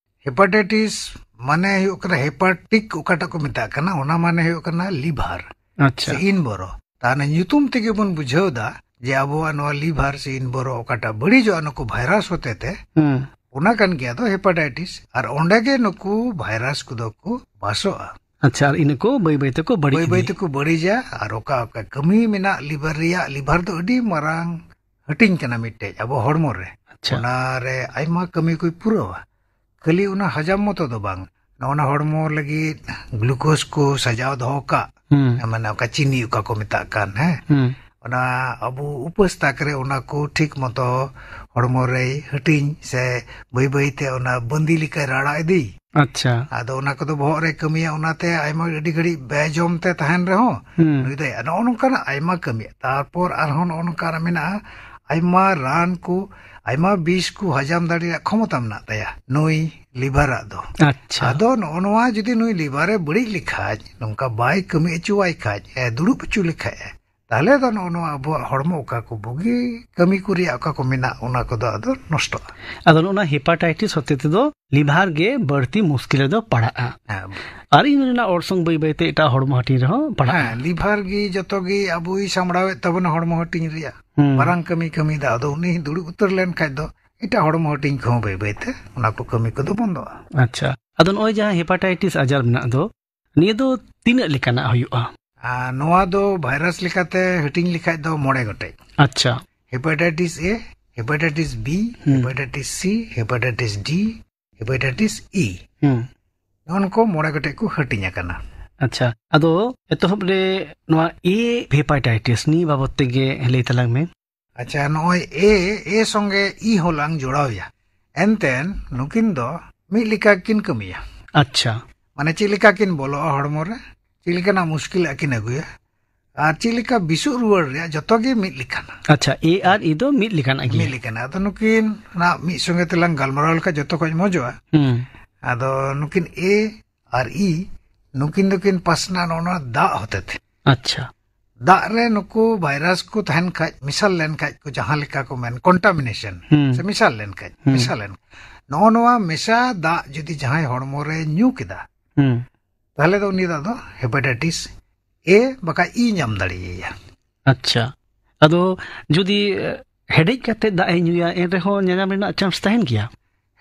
ᱦᱮᱯᱟᱴᱟᱭᱴᱤᱥ ᱢᱟᱱᱮ ᱦᱩᱭᱩᱜ ᱠᱟᱱᱟ, ᱦᱮᱯᱟᱴᱤᱠ ᱚᱠᱟᱴᱟᱜ ᱠᱚ ᱢᱮᱛᱟᱜ ᱠᱟᱱᱟ, ᱚᱱᱟ ᱢᱟᱱᱮ ᱦᱩᱭᱩᱜ ᱠᱟᱱᱟ ᱞᱤᱵᱷᱟᱨ᱾ ᱟᱪᱪᱷᱟ᱾ ᱥᱮ ᱤᱱᱵᱚᱨᱚ᱾ ᱛᱟᱦᱞᱮ ᱧᱩᱛᱩᱢ ᱛᱮᱜᱮ ᱵᱚᱱ ᱵᱩᱡᱷᱟᱹᱣ ᱫᱟ ᱡᱮ ᱟᱵᱚᱣᱟᱜ ᱱᱚᱣᱟ ᱞᱤᱵᱷᱟᱨ ᱥᱮ ᱤᱱᱵᱚᱨᱚ ᱚᱠᱟᱴᱟᱜ ᱵᱟᱹᱲᱤᱡᱚᱜᱼᱟ ᱱᱩᱠᱩ ᱵᱷᱟᱭᱨᱟᱥ ᱦᱚᱛᱮ ᱛᱮ, ᱦᱩᱸ᱾ ᱚᱱᱟ ᱠᱟᱱ ᱜᱮᱭᱟ ᱫᱚ ᱦᱮᱯᱟᱴᱟᱭᱴᱤᱥ᱾ ᱟᱨ ᱚᱸᱰᱮ ᱜᱮ ᱱᱩᱠᱩ ᱵᱷᱟᱭᱨᱟᱥ ᱠᱚᱫᱚ ᱠᱚ ᱵᱟᱥᱚᱜᱼᱟ᱾ ᱟᱪᱪᱷᱟ, ᱟᱨ ᱤᱱᱟᱹ ᱠᱚ ᱵᱟᱹᱭ ᱵᱟᱹᱭ ᱛᱮᱠᱚ ᱵᱟᱹᱲᱤᱡ ᱵᱟᱹᱭ ᱵᱟᱹᱭ ᱤᱫᱤᱭᱟ᱾ ᱛᱮᱠᱚ ᱵᱟᱹᱲᱤᱡᱟ᱾ ᱟᱨ ᱚᱠᱟ ᱚᱠᱟ ᱠᱟᱹᱢᱤ ᱢᱮᱱᱟᱜ ᱞᱤᱵᱷᱟᱨ ᱨᱮᱭᱟᱜ, ᱞᱤᱵᱷᱟᱨ ᱫᱚ ᱟᱹᱰᱤ ᱢᱟᱨᱟᱝ ᱦᱟᱹᱴᱤᱧ ᱠᱟᱱᱟ ᱢᱤᱫᱴᱮᱡ ᱟᱵᱚ ᱦᱚᱲᱢᱚ ᱨᱮ᱾ ᱟᱪᱪᱷᱟ᱾ ᱚᱱᱟᱨᱮ ᱟᱭᱢᱟ ᱠᱟᱹᱢᱤ ᱠᱚᱭ ᱯᱩᱨᱟᱹᱣᱟ᱾ ᱠᱷᱟᱹᱞᱤ ᱚᱱᱟ ᱦᱟᱡᱟᱢ ᱢᱚᱛᱚ ᱫᱚ ᱵᱟᱝ, ᱱᱚᱜᱼᱚ ᱱᱟ ᱦᱚᱲᱢᱚ ᱞᱟᱹᱜᱤᱫ ᱜᱞᱩᱠᱳᱡᱽ ᱠᱚ ᱥᱟᱡᱟᱣ ᱫᱚᱦᱚ ᱠᱟᱜ, ᱦᱩᱸ᱾ ᱢᱟᱱᱮ ᱚᱠᱟ ᱪᱤᱱᱤ ᱚᱠᱟ ᱠᱚ ᱢᱮᱛᱟᱜ ᱠᱟᱱ, ᱦᱮᱸ? ᱦᱩᱸ᱾ ᱚᱱᱟ ᱟᱵᱚ ᱩᱯᱟᱹᱥ ᱛᱟᱠ ᱨᱮ ᱚᱱᱟ ᱠᱚ ᱴᱷᱤᱠ ᱢᱚᱛᱚ ᱦᱚᱲᱢᱚ ᱨᱮᱭ ᱦᱟᱹᱴᱤᱧ ᱥᱮ ᱵᱟᱹᱭ ᱵᱟᱹᱭ ᱛᱮ ᱚᱱᱟ ᱵᱟᱸᱫᱤ ᱞᱮᱠᱟᱭ ᱨᱟᱲᱟ ᱤᱫᱤ᱾ ᱟᱪᱪᱷᱟ᱾ ᱟᱫᱚ ᱚᱱᱟ ᱠᱚᱫᱚ ᱵᱚᱦᱚᱜ ᱨᱮ ᱠᱟᱹᱢᱤᱭᱟ, ᱚᱱᱟᱛᱮ ᱟᱭᱢᱟ ᱟᱹᱰᱤ ᱜᱷᱟᱹᱲᱤᱡ ᱵᱮᱡᱚᱢ ᱛᱮ ᱛᱟᱦᱮᱱ ᱨᱮᱦᱚᱸ ᱦᱩᱸ᱾ ᱱᱩᱭ ᱫᱚ ᱱᱚᱜᱼᱚ ᱱᱚᱝᱠᱟᱱᱟᱜ ᱟᱭᱢᱟ ᱠᱟᱹᱢᱤ᱾ ᱛᱟᱨᱯᱚᱨ ᱟᱨᱦᱚᱸ ᱱᱚᱜᱼᱚ ᱱᱚᱝᱠᱟᱱᱟᱜ ᱢᱮᱱᱟᱜᱼᱟ, ᱟᱭᱢᱟ ᱨᱟᱱ ᱠᱚ, ᱟᱭᱢᱟ ᱵᱤᱥ ᱠᱚ ᱦᱟᱡᱟᱢ ᱫᱟᱲᱮ ᱨᱮᱭᱟᱜ ᱠᱷᱚᱢᱚᱛᱟ ᱢᱮᱱᱟᱜ ᱛᱟᱭᱟ ᱱᱩᱭ ᱞᱤᱵᱷᱟᱨᱟᱜ ᱫᱚ᱾ ᱟᱪᱪᱷᱟ᱾ ᱟᱫᱚ ᱱᱚᱜᱼᱚ ᱱᱚᱣᱟ ᱡᱩᱫᱤ ᱱᱩᱭ ᱞᱤᱵᱷᱟᱨᱮ ᱵᱟᱹᱲᱤᱡ ᱞᱮᱠᱷᱟᱡ, ᱱᱚᱝᱠᱟ ᱵᱟᱭ ᱠᱟᱹᱢᱤ ᱦᱚᱪᱚᱣᱟᱭ ᱠᱷᱟᱡ, ᱮ ᱫᱩᱲᱩᱵ ᱦᱚᱪᱚ ᱞᱮᱠᱷᱟᱡ ᱮ, ᱛᱟᱦᱞᱮ ᱫᱚ ᱱᱚᱜᱼᱚ ᱱᱚᱣᱟ ᱟᱵᱚᱣᱟᱜ ᱦᱚᱲᱢᱚ ᱚᱠᱟ ᱠᱚ ᱵᱩᱜᱤ ᱠᱟᱹᱢᱤ ᱠᱚ ᱨᱮᱭᱟᱜ ᱚᱠᱟ ᱠᱚ ᱢᱮᱱᱟᱜ, ᱚᱱᱟ ᱠᱚᱫᱚ ᱟᱫᱚ ᱱᱚᱥᱴᱚᱜᱼᱟ᱾ ᱟᱫᱚ ᱱᱚᱜᱼᱚ ᱱᱚᱣᱟ ᱦᱮᱯᱟᱴᱟᱭᱴᱤᱥ ᱦᱚᱛᱮ ᱛᱮᱫᱚ ᱞᱤᱵᱷᱟᱨ ᱜᱮ ᱵᱟᱹᱲᱛᱤ ᱢᱩᱥᱠᱤᱞ ᱨᱮᱫᱚ ᱯᱟᱲᱟᱜᱼᱟ᱾ ᱦᱮᱸ᱾ ᱟᱨ ᱤᱱᱟᱹ ᱨᱮᱱᱟᱜ ᱚᱨᱥᱚᱝ ᱵᱟᱹᱭ ᱵᱟᱹᱭᱛᱮ ᱮᱴᱟᱜ ᱦᱚᱲᱢᱚ ᱦᱟᱹᱴᱤᱧ ᱨᱮᱦᱚᱸ ᱯᱟᱲᱟᱜᱼᱟ᱾ ᱦᱮᱸ, ᱞᱤᱵᱷᱟᱨ ᱜᱮ ᱡᱚᱛᱚ ᱜᱮ ᱟᱵᱚᱭ ᱥᱟᱢᱵᱲᱟᱣᱮᱫ ᱛᱟᱵᱚᱱᱟ ᱦᱚᱲᱢᱚ ᱦᱟᱹᱴᱤᱧ ᱨᱮᱭᱟᱜ᱾ ᱦᱩᱸ᱾ ᱢᱟᱨᱟᱝ ᱠᱟᱹᱢᱤ ᱠᱟᱹᱢᱤᱭᱮᱫᱟ, ᱟᱫᱚ ᱩᱱᱤ ᱫᱩᱲᱩᱵ ᱩᱛᱟᱹᱨ ᱞᱮᱱ ᱠᱷᱟᱡ ᱫᱚ ᱮᱴᱟᱜ ᱦᱚᱲᱢᱚ ᱦᱟᱹᱴᱤᱧ ᱠᱚᱦᱚᱸ ᱵᱟᱹᱭ ᱵᱟᱹᱭᱛᱮ ᱚᱱᱟ ᱠᱚ ᱠᱟᱹᱢᱤ ᱠᱚᱫᱚ ᱵᱚᱱᱫᱚᱜᱼᱟ᱾ ᱟᱪᱪᱷᱟ, ᱟᱫᱚ ᱱᱚᱜᱼᱚᱭ ᱡᱟᱦᱟᱸ ᱦᱮᱯᱟᱴᱟᱭᱴᱤᱥ ᱟᱡᱟᱨ ᱢᱮᱱᱟᱜ ᱫᱚ, ᱱᱤᱭᱟᱹ ᱫᱚ ᱛᱤᱱᱟᱹᱜ ᱞᱮᱠᱟᱱᱟᱜ ᱦᱩᱭᱩᱜᱼᱟ? ᱟᱨ ᱱᱚᱣᱟ ᱫᱚ ᱵᱷᱟᱭᱨᱟᱥ ᱞᱮᱠᱟᱛᱮ ᱦᱟᱹᱴᱤᱧ ᱞᱮᱠᱷᱟᱡ ᱫᱚ ᱢᱚᱬᱮ ᱜᱚᱴᱮᱡ᱾ ᱟᱪᱪᱷᱟ᱾ ᱦᱮᱯᱟᱴᱟᱭᱴᱤᱥ ᱮ, ᱦᱮᱯᱟᱴᱟᱭᱴᱤᱥ ᱵᱤ, ᱦᱩᱸ᱾ ᱦᱮᱯᱟᱴᱟᱭᱴᱤᱥ ᱥᱤ, ᱦᱮᱯᱟᱴᱟᱭᱴᱤᱥ ᱰᱤ, ᱦᱮᱯᱟᱴᱟᱭᱴᱤᱥ ᱤ᱾ ᱦᱩᱸ᱾ ᱱᱚᱜᱼᱚ ᱱᱩᱠᱩ ᱢᱚᱬᱮ ᱜᱚᱴᱮᱡ ᱠᱚ ᱦᱟᱹᱴᱤᱧ ᱟᱠᱟᱱᱟ᱾ ᱟᱪᱪᱷᱟ, ᱟᱫᱚ ᱮᱛᱚᱦᱚᱵ ᱨᱮ ᱱᱚᱣᱟ ᱮ ᱦᱮᱯᱟᱴᱟᱭᱴᱤᱥ ᱱᱤᱭᱟᱹ ᱵᱟᱵᱚᱛ ᱛᱮᱜᱮ ᱞᱟᱹᱭ ᱛᱟᱞᱟᱝ ᱢᱮ᱾ ᱟᱪᱪᱷᱟ, ᱱᱚᱜᱼᱚᱭ ᱮ, ᱮ ᱥᱚᱸᱜᱮ ᱤ ᱦᱚᱸᱞᱟᱝ ᱡᱚᱲᱟᱣᱮᱭᱟ᱾ ᱮᱱᱛᱮᱱ ᱱᱩᱠᱤᱱ ᱫᱚ ᱢᱤᱫ ᱞᱮᱠᱟ ᱠᱤᱱ ᱠᱟᱹᱢᱤᱭᱟ᱾ ᱟᱪᱪᱷᱟ᱾ ᱢᱟᱱᱮ ᱪᱮᱫ ᱞᱮᱠᱟ ᱠᱤᱱ ᱵᱚᱞᱚᱜᱼᱟ ᱦᱚᱲᱢᱚ ᱨᱮ, ᱪᱮᱫ ᱞᱮᱠᱟᱱᱟᱜ ᱢᱩᱥᱠᱤᱞ ᱟᱹᱠᱤᱱ ᱟᱹᱜᱩᱭᱟ, ᱟᱨ ᱪᱮᱫ ᱞᱮᱠᱟ ᱵᱤᱥᱩᱜ ᱨᱩᱣᱟᱹᱲ ᱨᱮᱭᱟᱜ, ᱡᱚᱛᱚ ᱜᱮ ᱢᱤᱫ ᱞᱮᱠᱟᱱᱟ᱾ ᱟᱪᱪᱷᱟ, ᱮ ᱟᱨ ᱤ ᱫᱚ ᱢᱤᱫ ᱞᱮᱠᱟᱱᱟᱜ ᱜᱮᱭᱟ᱾ ᱢᱤᱫ ᱞᱮᱠᱟᱱᱟ᱾ ᱟᱫᱚ ᱱᱩᱠᱤᱱ ᱱᱟᱜ ᱢᱤᱫ ᱥᱚᱸᱜᱮ ᱛᱮᱞᱟᱝ ᱜᱟᱞᱢᱟᱨᱟᱣ ᱞᱮᱠᱷᱟᱱ ᱡᱚᱛᱚ ᱠᱷᱚᱡ ᱢᱚᱡᱚᱜᱼᱟ᱾ ᱦᱩᱸ᱾ ᱟᱫᱚ ᱱᱩᱠᱤᱱ ᱮ ᱟᱨ ᱤ, ᱱᱩᱠᱤᱱ ᱫᱚᱠᱤᱱ ᱯᱟᱥᱱᱟᱜ ᱱᱚᱜᱼᱚ ᱱᱚᱣᱟ ᱫᱟᱜ ᱦᱚᱛᱮ ᱛᱮ᱾ ᱟᱪᱪᱷᱟ᱾ ᱫᱟᱜ ᱨᱮ ᱱᱩᱠᱩ ᱵᱷᱟᱭᱨᱟᱥ ᱠᱚ ᱛᱟᱦᱮᱱ ᱠᱷᱟᱡ, ᱢᱮᱥᱟᱞ ᱞᱮᱱ ᱠᱷᱟᱡ ᱠᱚ, ᱡᱟᱦᱟᱸ ᱞᱮᱠᱟ ᱠᱚ ᱢᱮᱱ, ᱠᱚᱱᱴᱟᱢᱤᱱᱮᱥᱚᱱ, ᱦᱩᱸ᱾ ᱥᱮ ᱢᱮᱥᱟᱞ ᱞᱮᱱ ᱠᱷᱟᱡ, ᱦᱩᱸ᱾ ᱢᱮᱥᱟᱞ ᱞᱮᱱ ᱠᱷᱟᱡ, ᱱᱚᱜᱼᱚ ᱱᱚᱣᱟ ᱢᱮᱥᱟ ᱫᱟᱜ ᱡᱩᱫᱤ ᱡᱟᱦᱟᱸᱭ ᱦᱚᱲᱢᱚ ᱨᱮ ᱧᱩ ᱠᱮᱫᱟ, ᱦᱩᱸ᱾ ᱛᱟᱦᱞᱮ ᱫᱚ ᱩᱱᱤ ᱫᱚ ᱟᱫᱚ ᱦᱮᱯᱟᱴᱟᱭᱴᱤᱥ ᱮ ᱵᱟᱠᱷᱟᱡ ᱤ ᱧᱟᱢ ᱫᱟᱲᱮᱭᱟᱭᱟ᱾ ᱟᱪᱪᱷᱟ, ᱟᱫᱚ ᱡᱩᱫᱤ, ᱮ, ᱦᱮᱰᱮᱡ ᱠᱟᱛᱮ ᱫᱟᱜ ᱮ ᱧᱩᱭᱟ, ᱮᱱ ᱨᱮᱦᱚᱸ ᱧᱟᱧᱟᱢ ᱨᱮᱱᱟᱜ ᱪᱟᱱᱥ ᱛᱟᱦᱮᱱ ᱜᱮᱭᱟ?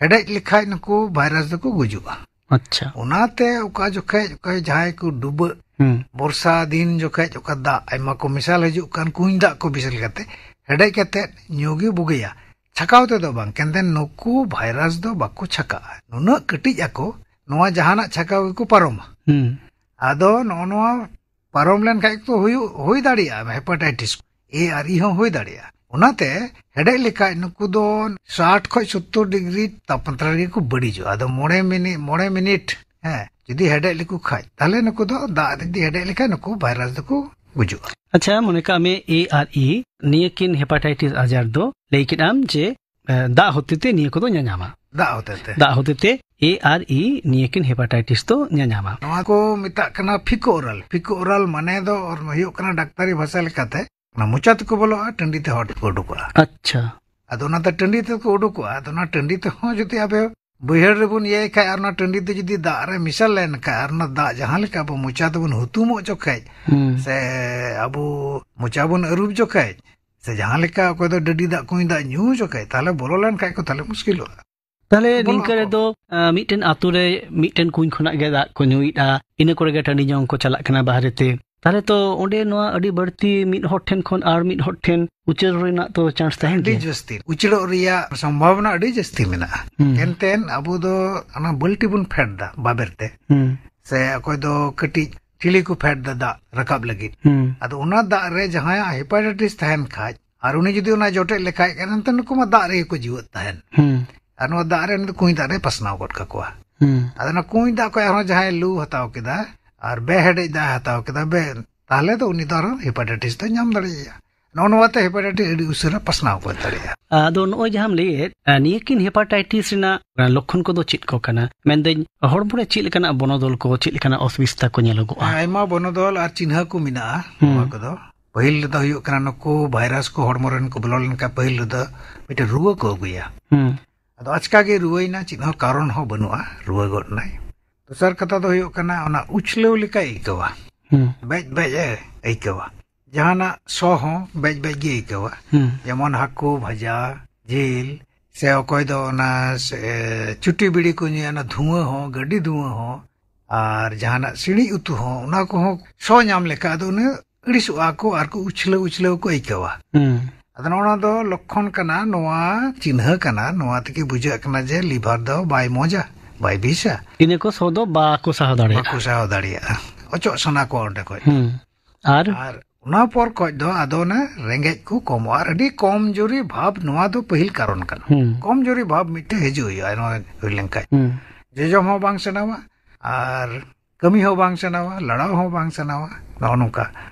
ᱦᱮᱰᱮᱡ ᱞᱮᱠᱷᱟᱡ ᱱᱩᱠᱩ ᱵᱷᱟᱭᱨᱟᱥ ᱫᱚᱠᱚ ᱜᱩᱡᱩᱜᱼᱟ᱾ ᱟᱪᱪᱷᱟ᱾ ᱚᱱᱟᱛᱮ ᱚᱠᱟ ᱡᱚᱠᱷᱮᱡ, ᱚᱠᱚᱭ ᱡᱟᱦᱟᱸᱭ ᱠᱚ ᱰᱩᱵᱟᱹᱜ, ᱦᱩᱸ᱾ ᱵᱚᱨᱥᱟ ᱫᱤᱱ ᱡᱚᱠᱷᱮᱡ ᱚᱠᱟ ᱫᱟᱜ ᱟᱭᱢᱟ ᱠᱚ ᱢᱮᱥᱟᱞ ᱦᱤᱡᱩᱜ ᱠᱟᱱ, ᱠᱩᱧ ᱫᱟᱜ ᱠᱚ ᱵᱤᱥᱮᱥ ᱠᱟᱛᱮ, ᱦᱮᱰᱮᱡ ᱠᱟᱛᱮ ᱧᱩ ᱜᱮ ᱵᱩᱜᱤᱭᱟ᱾ ᱪᱷᱟᱠᱟᱣ ᱛᱮᱫᱚ ᱵᱟᱝ, ᱠᱮᱱᱫᱮᱱ ᱱᱩᱠᱩ ᱵᱷᱟᱭᱨᱟᱥ ᱫᱚ ᱵᱟᱠᱚ ᱪᱷᱟᱠᱟᱜᱼᱟ᱾ ᱱᱩᱱᱟᱹᱜ ᱠᱟᱹᱴᱤᱡ ᱟᱠᱚ, ᱱᱚᱣᱟ ᱡᱟᱦᱟᱱᱟᱜ ᱪᱷᱟᱠᱟᱣ ᱜᱮᱠᱚ ᱯᱟᱨᱚᱢᱟ᱾ ᱦᱩᱸ᱾ ᱟᱫᱚ ᱱᱚᱜᱼᱚ ᱱᱚᱣᱟ ᱯᱟᱨᱚᱢ ᱞᱮᱱᱠᱷᱟᱡ ᱠᱚ ᱦᱩᱭᱩᱜ, ᱦᱩᱭ ᱫᱟᱲᱮᱭᱟᱜᱼᱟ, ᱦᱮᱯᱟᱴᱟᱭᱴᱤᱥ ᱮ ᱟᱨ ᱤ ᱦᱚᱸ ᱦᱩᱭ ᱫᱟᱲᱮᱭᱟᱜᱼᱟ᱾ ᱚᱱᱟᱛᱮ ᱦᱮᱰᱮᱡ ᱞᱮᱠᱷᱟᱡ ᱱᱩᱠᱩ ᱫᱚ ᱥᱟᱴ ᱠᱷᱚᱡ ᱥᱚᱛᱛᱚᱨ ᱰᱤᱜᱽᱨᱤ ᱛᱟᱯᱢᱟᱛᱨᱟ ᱨᱮᱜᱮ ᱠᱚ ᱵᱟᱹᱲᱤᱡᱚᱜᱼᱟ᱾ ᱟᱫᱚ ᱢᱚᱬᱮ ᱢᱤᱱᱤ-, ᱢᱚᱬᱮ ᱢᱤᱱᱤᱴ, ᱦᱮᱸ, ᱡᱩᱫᱤ ᱦᱮᱰᱮᱡ ᱞᱮᱠᱚ ᱠᱷᱟᱡ, ᱛᱟᱦᱞᱮ ᱱᱩᱠᱩ ᱫᱚ ᱫᱟᱜ ᱨᱮ ᱡᱩᱫᱤ ᱦᱮᱰᱮᱡ ᱞᱮᱠᱷᱟᱡ ᱱᱩᱠᱩ ᱵᱷᱟᱭᱨᱟᱥ ᱫᱚᱠᱚ ᱜᱩᱡᱩᱜᱼᱟ᱾ ᱟᱪᱪᱷᱟ, ᱢᱚᱱᱮ ᱠᱟᱜ ᱢᱮ ᱮ ᱟᱨ ᱤ, ᱱᱤᱭᱟᱹ ᱠᱤᱱ ᱦᱮᱯᱟᱴᱟᱭᱴᱤᱥ ᱟᱡᱟᱨ ᱫᱚ ᱞᱟᱹᱭ ᱠᱮᱫ ᱟᱢ ᱡᱮ, ᱮ, ᱫᱟᱜ ᱦᱚᱛᱮ ᱛᱮ ᱱᱤᱭᱟᱹ ᱠᱚᱫᱚ ᱧᱟᱧᱟᱢᱟ᱾ ᱫᱟᱜ ᱦᱚᱛᱮ ᱛᱮ᱾ ᱫᱟᱜ ᱦᱚᱛᱮ ᱛᱮ ᱮ ᱟᱨ ᱤ ᱱᱤᱭᱟᱹ ᱠᱤᱱ ᱦᱮᱯᱟᱴᱟᱭᱴᱤᱥ ᱫᱚ ᱧᱟᱧᱟᱢᱟ᱾ ᱱᱚᱣᱟ ᱠᱚ ᱢᱮᱛᱟᱜ ᱠᱟᱱᱟ ᱯᱷᱤᱠᱳ ᱳᱨᱟᱞ᱾ ᱯᱷᱤᱠᱳ ᱳᱨᱟᱞ ᱢᱟᱱᱮ ᱫᱚ ᱦᱩᱭᱩᱜ ᱠᱟᱱᱟ ᱰᱟᱠᱛᱟᱨᱤ ᱵᱷᱟᱥᱟ ᱞᱮᱠᱟᱛᱮ ᱚᱱᱟ ᱢᱚᱪᱟ ᱛᱮᱠᱚ ᱵᱚᱞᱚᱜᱼᱟ, ᱴᱟᱺᱰᱤ ᱛᱮ ᱦᱚᱲ ᱛᱮᱠᱚ ᱩᱰᱩᱠᱚᱜᱼᱟ᱾ ᱟᱪᱪᱷᱟ᱾ ᱟᱫᱚ ᱚᱱᱟᱛᱮ ᱴᱟᱺᱰᱤ ᱛᱮᱠᱚ ᱩᱰᱩᱠᱚᱜᱼᱟ᱾ ᱟᱫᱚ ᱚᱱᱟ ᱴᱟᱺᱰᱤ ᱛᱮᱦᱚᱸ ᱡᱩᱫᱤ ᱟᱵᱮ ᱵᱟᱹᱭᱦᱟᱹᱲ ᱨᱮᱵᱚᱱ ᱤᱭᱟᱹᱭ ᱠᱷᱟᱡ ᱟᱨ ᱚᱱᱟ ᱴᱟᱺᱰᱤ ᱛᱮ ᱡᱩᱫᱤ ᱫᱟᱜ ᱨᱮ ᱢᱮᱥᱟ ᱞᱮᱱ ᱠᱷᱟᱡ ᱟᱨ ᱚᱱᱟ ᱫᱟᱜ ᱡᱟᱦᱟᱸ ᱞᱮᱠᱟ ᱟᱵᱚ ᱢᱚᱪᱟ ᱛᱮᱵᱚᱱ ᱦᱩᱛᱩᱢᱚᱜ ᱡᱚᱠᱷᱮᱡ, ᱦᱩᱸ᱾ ᱥᱮ ᱟᱵᱚ ᱢᱚᱪᱟ ᱵᱚᱱ ᱟᱹᱨᱩᱵ ᱡᱚᱠᱷᱮᱡ, ᱥᱮ ᱡᱟᱦᱟᱸ ᱞᱮᱠᱟ ᱚᱠᱚᱭ ᱫᱚ ᱰᱟᱹᱰᱤ ᱫᱟᱜ, ᱠᱩᱧ ᱫᱟᱜ ᱧᱩ ᱡᱚᱠᱷᱮᱡ, ᱛᱟᱦᱞᱮ ᱵᱚᱞᱚ ᱞᱮᱱ ᱠᱷᱟᱡ ᱠᱚ, ᱛᱟᱦᱞᱮ ᱢᱩᱥᱠᱤᱞᱚᱜᱼᱟ᱾ ᱛᱟᱦᱞᱮ ᱵᱚᱞᱚᱜ ᱱᱤᱝᱠᱟᱹ ᱟᱠᱚ᱾ ᱨᱮᱫᱚ, ᱟ, ᱢᱤᱫᱴᱮᱱ ᱟᱛᱳ ᱨᱮ ᱢᱤᱫᱴᱮᱱ ᱠᱩᱧ ᱠᱷᱚᱱᱟᱜ ᱜᱮ ᱫᱟᱜ ᱠᱚ ᱧᱩᱭᱮᱫᱼᱟ, ᱤᱱᱟᱹ ᱠᱚᱨᱮ ᱜᱮ ᱴᱟᱺᱰᱤ ᱡᱚᱝ ᱠᱚ ᱪᱟᱞᱟᱜ ᱠᱟᱱᱟ ᱵᱟᱦᱨᱮ ᱛᱮ᱾ ᱛᱟᱦᱞᱮ ᱛᱚ ᱚᱸᱰᱮ ᱱᱚᱣᱟ ᱟᱹᱰᱤ ᱵᱟᱹᱲᱛᱤ ᱢᱤᱫ ᱦᱚᱲ ᱴᱷᱮᱱ ᱠᱷᱚᱱ ᱟᱨ ᱢᱤᱫ ᱦᱚᱲ ᱴᱷᱮᱱ ᱩᱪᱟᱹᱲ ᱨᱮᱱᱟᱜ ᱛᱚ ᱪᱟᱱᱥ ᱛᱟᱦᱮᱱ ᱟᱹᱰᱤ ᱜᱮᱭᱟ᱾ ᱡᱟᱹᱥᱛᱤ ᱩᱪᱟᱹᱲᱚᱜ ᱨᱮᱭᱟᱜ ᱥᱚᱢᱵᱷᱟᱵᱚᱱᱟ ᱟᱹᱰᱤ ᱡᱟᱹᱥᱛᱤ ᱢᱮᱱᱟᱜᱼᱟ᱾ ᱦᱩᱸ᱾ ᱮᱱᱛᱮᱱ ᱟᱵᱚ ᱫᱚ ᱚᱱᱟ ᱵᱟᱹᱞᱴᱤ ᱵᱚᱱ ᱯᱷᱮᱰ ᱫᱟ ᱵᱟᱵᱮᱨ ᱛᱮ, ᱦᱩᱸ᱾ ᱥᱮ ᱚᱠᱚᱭ ᱫᱚ ᱠᱟᱹᱴᱤᱡ ᱴᱷᱤᱞᱤ ᱠᱚ ᱯᱷᱮᱰ ᱫᱟ ᱫᱟᱜ ᱨᱟᱠᱟᱵ ᱞᱟᱹᱜᱤᱫ᱾ ᱦᱩᱸ᱾ ᱟᱫᱚ ᱚᱱᱟ ᱫᱟᱜ ᱨᱮ ᱡᱟᱦᱟᱸᱭᱟᱜ ᱦᱮᱯᱟᱴᱟᱭᱴᱤᱥ ᱛᱟᱦᱮᱱ ᱠᱷᱟᱡ, ᱟᱨ ᱩᱱᱤ ᱡᱩᱫᱤ ᱚᱱᱟ ᱡᱚᱴᱮᱫ ᱞᱮᱠᱷᱟᱡ, ᱮᱱᱛᱮ ᱱᱩᱠᱩ ᱢᱟ ᱫᱟᱜ ᱨᱮᱜᱮ ᱠᱚ ᱡᱤᱣᱮᱫ ᱛᱟᱦᱮᱱ᱾ ᱦᱩᱸ᱾ ᱟᱨ ᱱᱚᱣᱟ ᱫᱟᱜ ᱨᱮ ᱩᱱᱤ ᱫᱚ ᱠᱩᱧ ᱫᱟᱜ ᱨᱮᱭ ᱯᱟᱥᱱᱟᱣ ᱜᱚᱫ ᱠᱟᱠᱚᱣᱟ᱾ ᱦᱩᱸ᱾ ᱟᱫᱚ ᱚᱱᱟ ᱠᱩᱧ ᱫᱟᱜ ᱠᱷᱚᱡ ᱟᱨᱦᱚᱸ ᱡᱟᱦᱟᱸᱭ ᱞᱩ ᱦᱟᱛᱟᱣ ᱠᱮᱫᱟ, ᱟᱨ ᱵᱮ ᱦᱮᱰᱮᱡ ᱫᱟᱜ ᱮ ᱦᱟᱛᱟᱣ ᱠᱮᱫᱟ, ᱵᱮ, ᱛᱟᱦᱞᱮ ᱫᱚ ᱩᱱᱤ ᱫᱚ ᱟᱨᱦᱚᱸ ᱦᱮᱯᱟᱴᱟᱭᱴᱤᱥ ᱫᱚ ᱧᱟᱢ ᱫᱟᱲᱮᱭᱟᱭᱟ᱾ ᱱᱚᱜᱼᱚ ᱱᱚᱣᱟᱛᱮ ᱦᱮᱯᱟᱴᱟᱭᱴᱤᱥ ᱟᱹᱰᱤ ᱩᱥᱟᱹᱨᱟ ᱯᱟᱥᱱᱟᱣ ᱠᱚ ᱫᱟᱲᱮᱭᱟᱜᱼᱟ᱾ ᱟᱫᱚ ᱱᱚᱜᱼᱚᱭ ᱡᱟᱦᱟᱸᱢ ᱞᱟᱹᱭᱮᱫ, ᱟ, ᱱᱤᱭᱟᱹ ᱠᱤᱱ ᱦᱮᱯᱟᱴᱟᱭᱴᱤᱥ ᱨᱮᱱᱟᱜ, ᱟ, ᱞᱚᱠᱠᱷᱚᱱ ᱠᱚᱫᱚ ᱪᱮᱫ ᱠᱚ ᱠᱟᱱᱟ? ᱢᱮᱱᱫᱟᱹᱧ, ᱦᱚᱲᱢᱚ ᱨᱮ ᱪᱮᱫ ᱞᱮᱠᱟᱱᱟᱜ ᱵᱚᱱᱚᱫᱚᱞ ᱠᱚ, ᱪᱮᱫ ᱞᱮᱠᱟᱱᱟᱜ ᱚᱥᱩᱵᱤᱫᱷᱟ ᱠᱚ ᱧᱮᱞᱚᱜᱚᱜᱼᱟ? ᱟᱭᱢᱟ ᱵᱚᱱᱚᱫᱚᱞ ᱟᱨ ᱪᱤᱱᱦᱟᱹ ᱠᱚ ᱢᱮᱱᱟᱜᱼᱟ᱾ ᱦᱩᱸ᱾ ᱱᱚᱣᱟ ᱠᱚᱫᱚ ᱯᱟᱹᱦᱤᱞ ᱨᱮᱫᱚ ᱦᱩᱭᱩᱜ ᱠᱟᱱᱟ, ᱱᱩᱠᱩ ᱵᱷᱟᱭᱨᱟᱥ ᱠᱚ ᱦᱚᱲᱢᱚ ᱨᱮᱱ ᱠᱚ ᱵᱚᱞᱚ ᱞᱮᱱᱠᱷᱟᱱ ᱯᱟᱹᱦᱤᱞ ᱨᱮᱫᱚ ᱢᱤᱫᱴᱮᱱ ᱨᱩᱣᱟᱹ ᱠᱚ ᱟᱹᱜᱩᱭᱟ᱾ ᱦᱩᱸ᱾ ᱟᱫᱚ ᱟᱪᱠᱟ ᱜᱮ ᱨᱩᱣᱟᱹᱭᱮᱱᱟ, ᱪᱮᱫ ᱦᱚᱸ ᱠᱟᱨᱚᱱ ᱦᱚᱸ ᱵᱟᱹᱱᱩᱜᱼᱟ, ᱨᱩᱣᱟᱹ ᱜᱚᱫ ᱮᱱᱟᱭ᱾ ᱫᱚᱥᱟᱨ ᱠᱟᱛᱷᱟ ᱫᱚ ᱦᱩᱭᱩᱜ ᱠᱟᱱᱟ, ᱚᱱᱟ ᱩᱪᱷᱞᱟᱹᱣ ᱞᱮᱠᱟᱭ ᱟᱹᱭᱠᱟᱹᱣᱟ᱾ ᱦᱩᱸ᱾ ᱵᱮᱡ ᱵᱮᱡ ᱮ ᱟᱹᱭᱠᱟᱹᱣᱟ᱾ ᱡᱟᱦᱟᱱᱟᱜ ᱥᱚ ᱦᱚᱸ ᱵᱮᱡ ᱵᱮᱡ ᱜᱮ ᱟᱹᱭᱠᱟᱹᱣᱟ᱾ ᱦᱩᱸ᱾ ᱡᱮᱢᱚᱱ ᱦᱟᱹᱠᱩ ᱵᱷᱟᱡᱟ, ᱡᱤᱞ, ᱥᱮ ᱚᱠᱚᱭ ᱫᱚ ᱚᱱᱟ ᱥᱮ, ᱪᱩᱴᱤ ᱵᱤᱲᱤ ᱠᱚ ᱧᱩᱭᱟ, ᱚᱱᱟ ᱫᱷᱩᱶᱟᱹ ᱦᱚᱸ, ᱜᱟᱹᱰᱤ ᱫᱷᱩᱶᱟᱹ ᱦᱚᱸ, ᱟᱨ ᱡᱟᱦᱟᱱᱟᱜ ᱥᱤᱬᱤᱡ ᱩᱛᱩ ᱦᱚᱸ, ᱚᱱᱟ ᱠᱚᱦᱚᱸ ᱥᱚ ᱧᱟᱢ ᱞᱮᱠᱷᱟᱱ ᱟᱫᱚ ᱩᱱᱟᱹᱜ ᱟᱹᱲᱤᱥᱚᱜᱼᱟ ᱠᱚ ᱟᱨ ᱠᱚ ᱩᱪᱷᱞᱟᱹᱣ ᱩᱪᱷᱞᱟᱹᱣ ᱠᱚ ᱟᱹᱭᱠᱟᱹᱣᱟ᱾ ᱦᱩᱸ᱾ ᱟᱫᱚ ᱱᱚᱜᱼᱚ ᱱᱚᱣᱟ ᱫᱚ ᱞᱚᱠᱠᱷᱚᱱ ᱠᱟᱱᱟ, ᱱᱚᱣᱟ ᱪᱤᱱᱦᱟᱹ ᱠᱟᱱᱟ, ᱱᱚᱣᱟ ᱛᱮᱜᱮ ᱵᱩᱡᱷᱟᱹᱜ ᱠᱟᱱᱟ ᱡᱮ ᱞᱤᱵᱷᱟᱨ ᱫᱚ ᱵᱟᱭ ᱢᱚᱡᱟ, ᱵᱟᱭ ᱵᱤᱥᱟ᱾ ᱤᱱᱟᱹ ᱠᱚ ᱥᱚ ᱫᱚ ᱵᱟᱠᱚ ᱥᱟᱦᱟᱣ ᱫᱟᱲᱮᱭᱟᱜᱼᱟ᱾ ᱵᱟᱠᱚ ᱥᱟᱦᱟᱣ ᱫᱟᱲᱮᱭᱟᱜᱼᱟ, ᱚᱪᱚᱜ ᱥᱟᱱᱟ ᱠᱚᱣᱟ ᱚᱸᱰᱮ ᱠᱷᱚᱡ᱾ ᱦᱩᱸ᱾ ᱟᱨ? ᱟᱨ ᱚᱱᱟ ᱯᱚᱨ ᱠᱷᱚᱡ ᱫᱚ ᱟᱫᱚ ᱚᱱᱟ ᱨᱮᱸᱜᱮᱡ ᱠᱚ ᱠᱚᱢᱚᱜᱼᱟ᱾ ᱟᱨ ᱟᱹᱰᱤ ᱠᱚᱢ ᱡᱳᱨᱤ ᱵᱷᱟᱵᱽ, ᱱᱚᱣᱟ ᱫᱚ ᱯᱟᱹᱦᱤᱞ ᱠᱟᱨᱚᱱ ᱠᱟᱱᱟ᱾ ᱦᱩᱸ᱾ ᱠᱚᱢ ᱡᱳᱨᱤ ᱵᱷᱟᱵᱽ ᱢᱤᱫᱴᱮᱡ ᱦᱤᱡᱩᱜ ᱦᱩᱭᱩᱜᱼᱟ ᱱᱚᱣᱟ ᱦᱩᱭ ᱞᱮᱱᱠᱷᱟᱡ᱾ ᱦᱩᱸ᱾ ᱡᱚᱡᱚᱢ ᱦᱚᱸ ᱵᱟᱝ ᱥᱟᱱᱟᱣᱟ ᱟᱨ ᱠᱟᱹᱢᱤ ᱦᱚᱸ ᱵᱟᱝ ᱥᱟᱱᱟᱣᱟ, ᱞᱟᱲᱟᱣ ᱦᱚᱸ ᱵᱟᱝ ᱥᱟᱱᱟᱣᱟ, ᱱᱚᱜᱼᱚ ᱱᱚᱝᱠᱟ᱾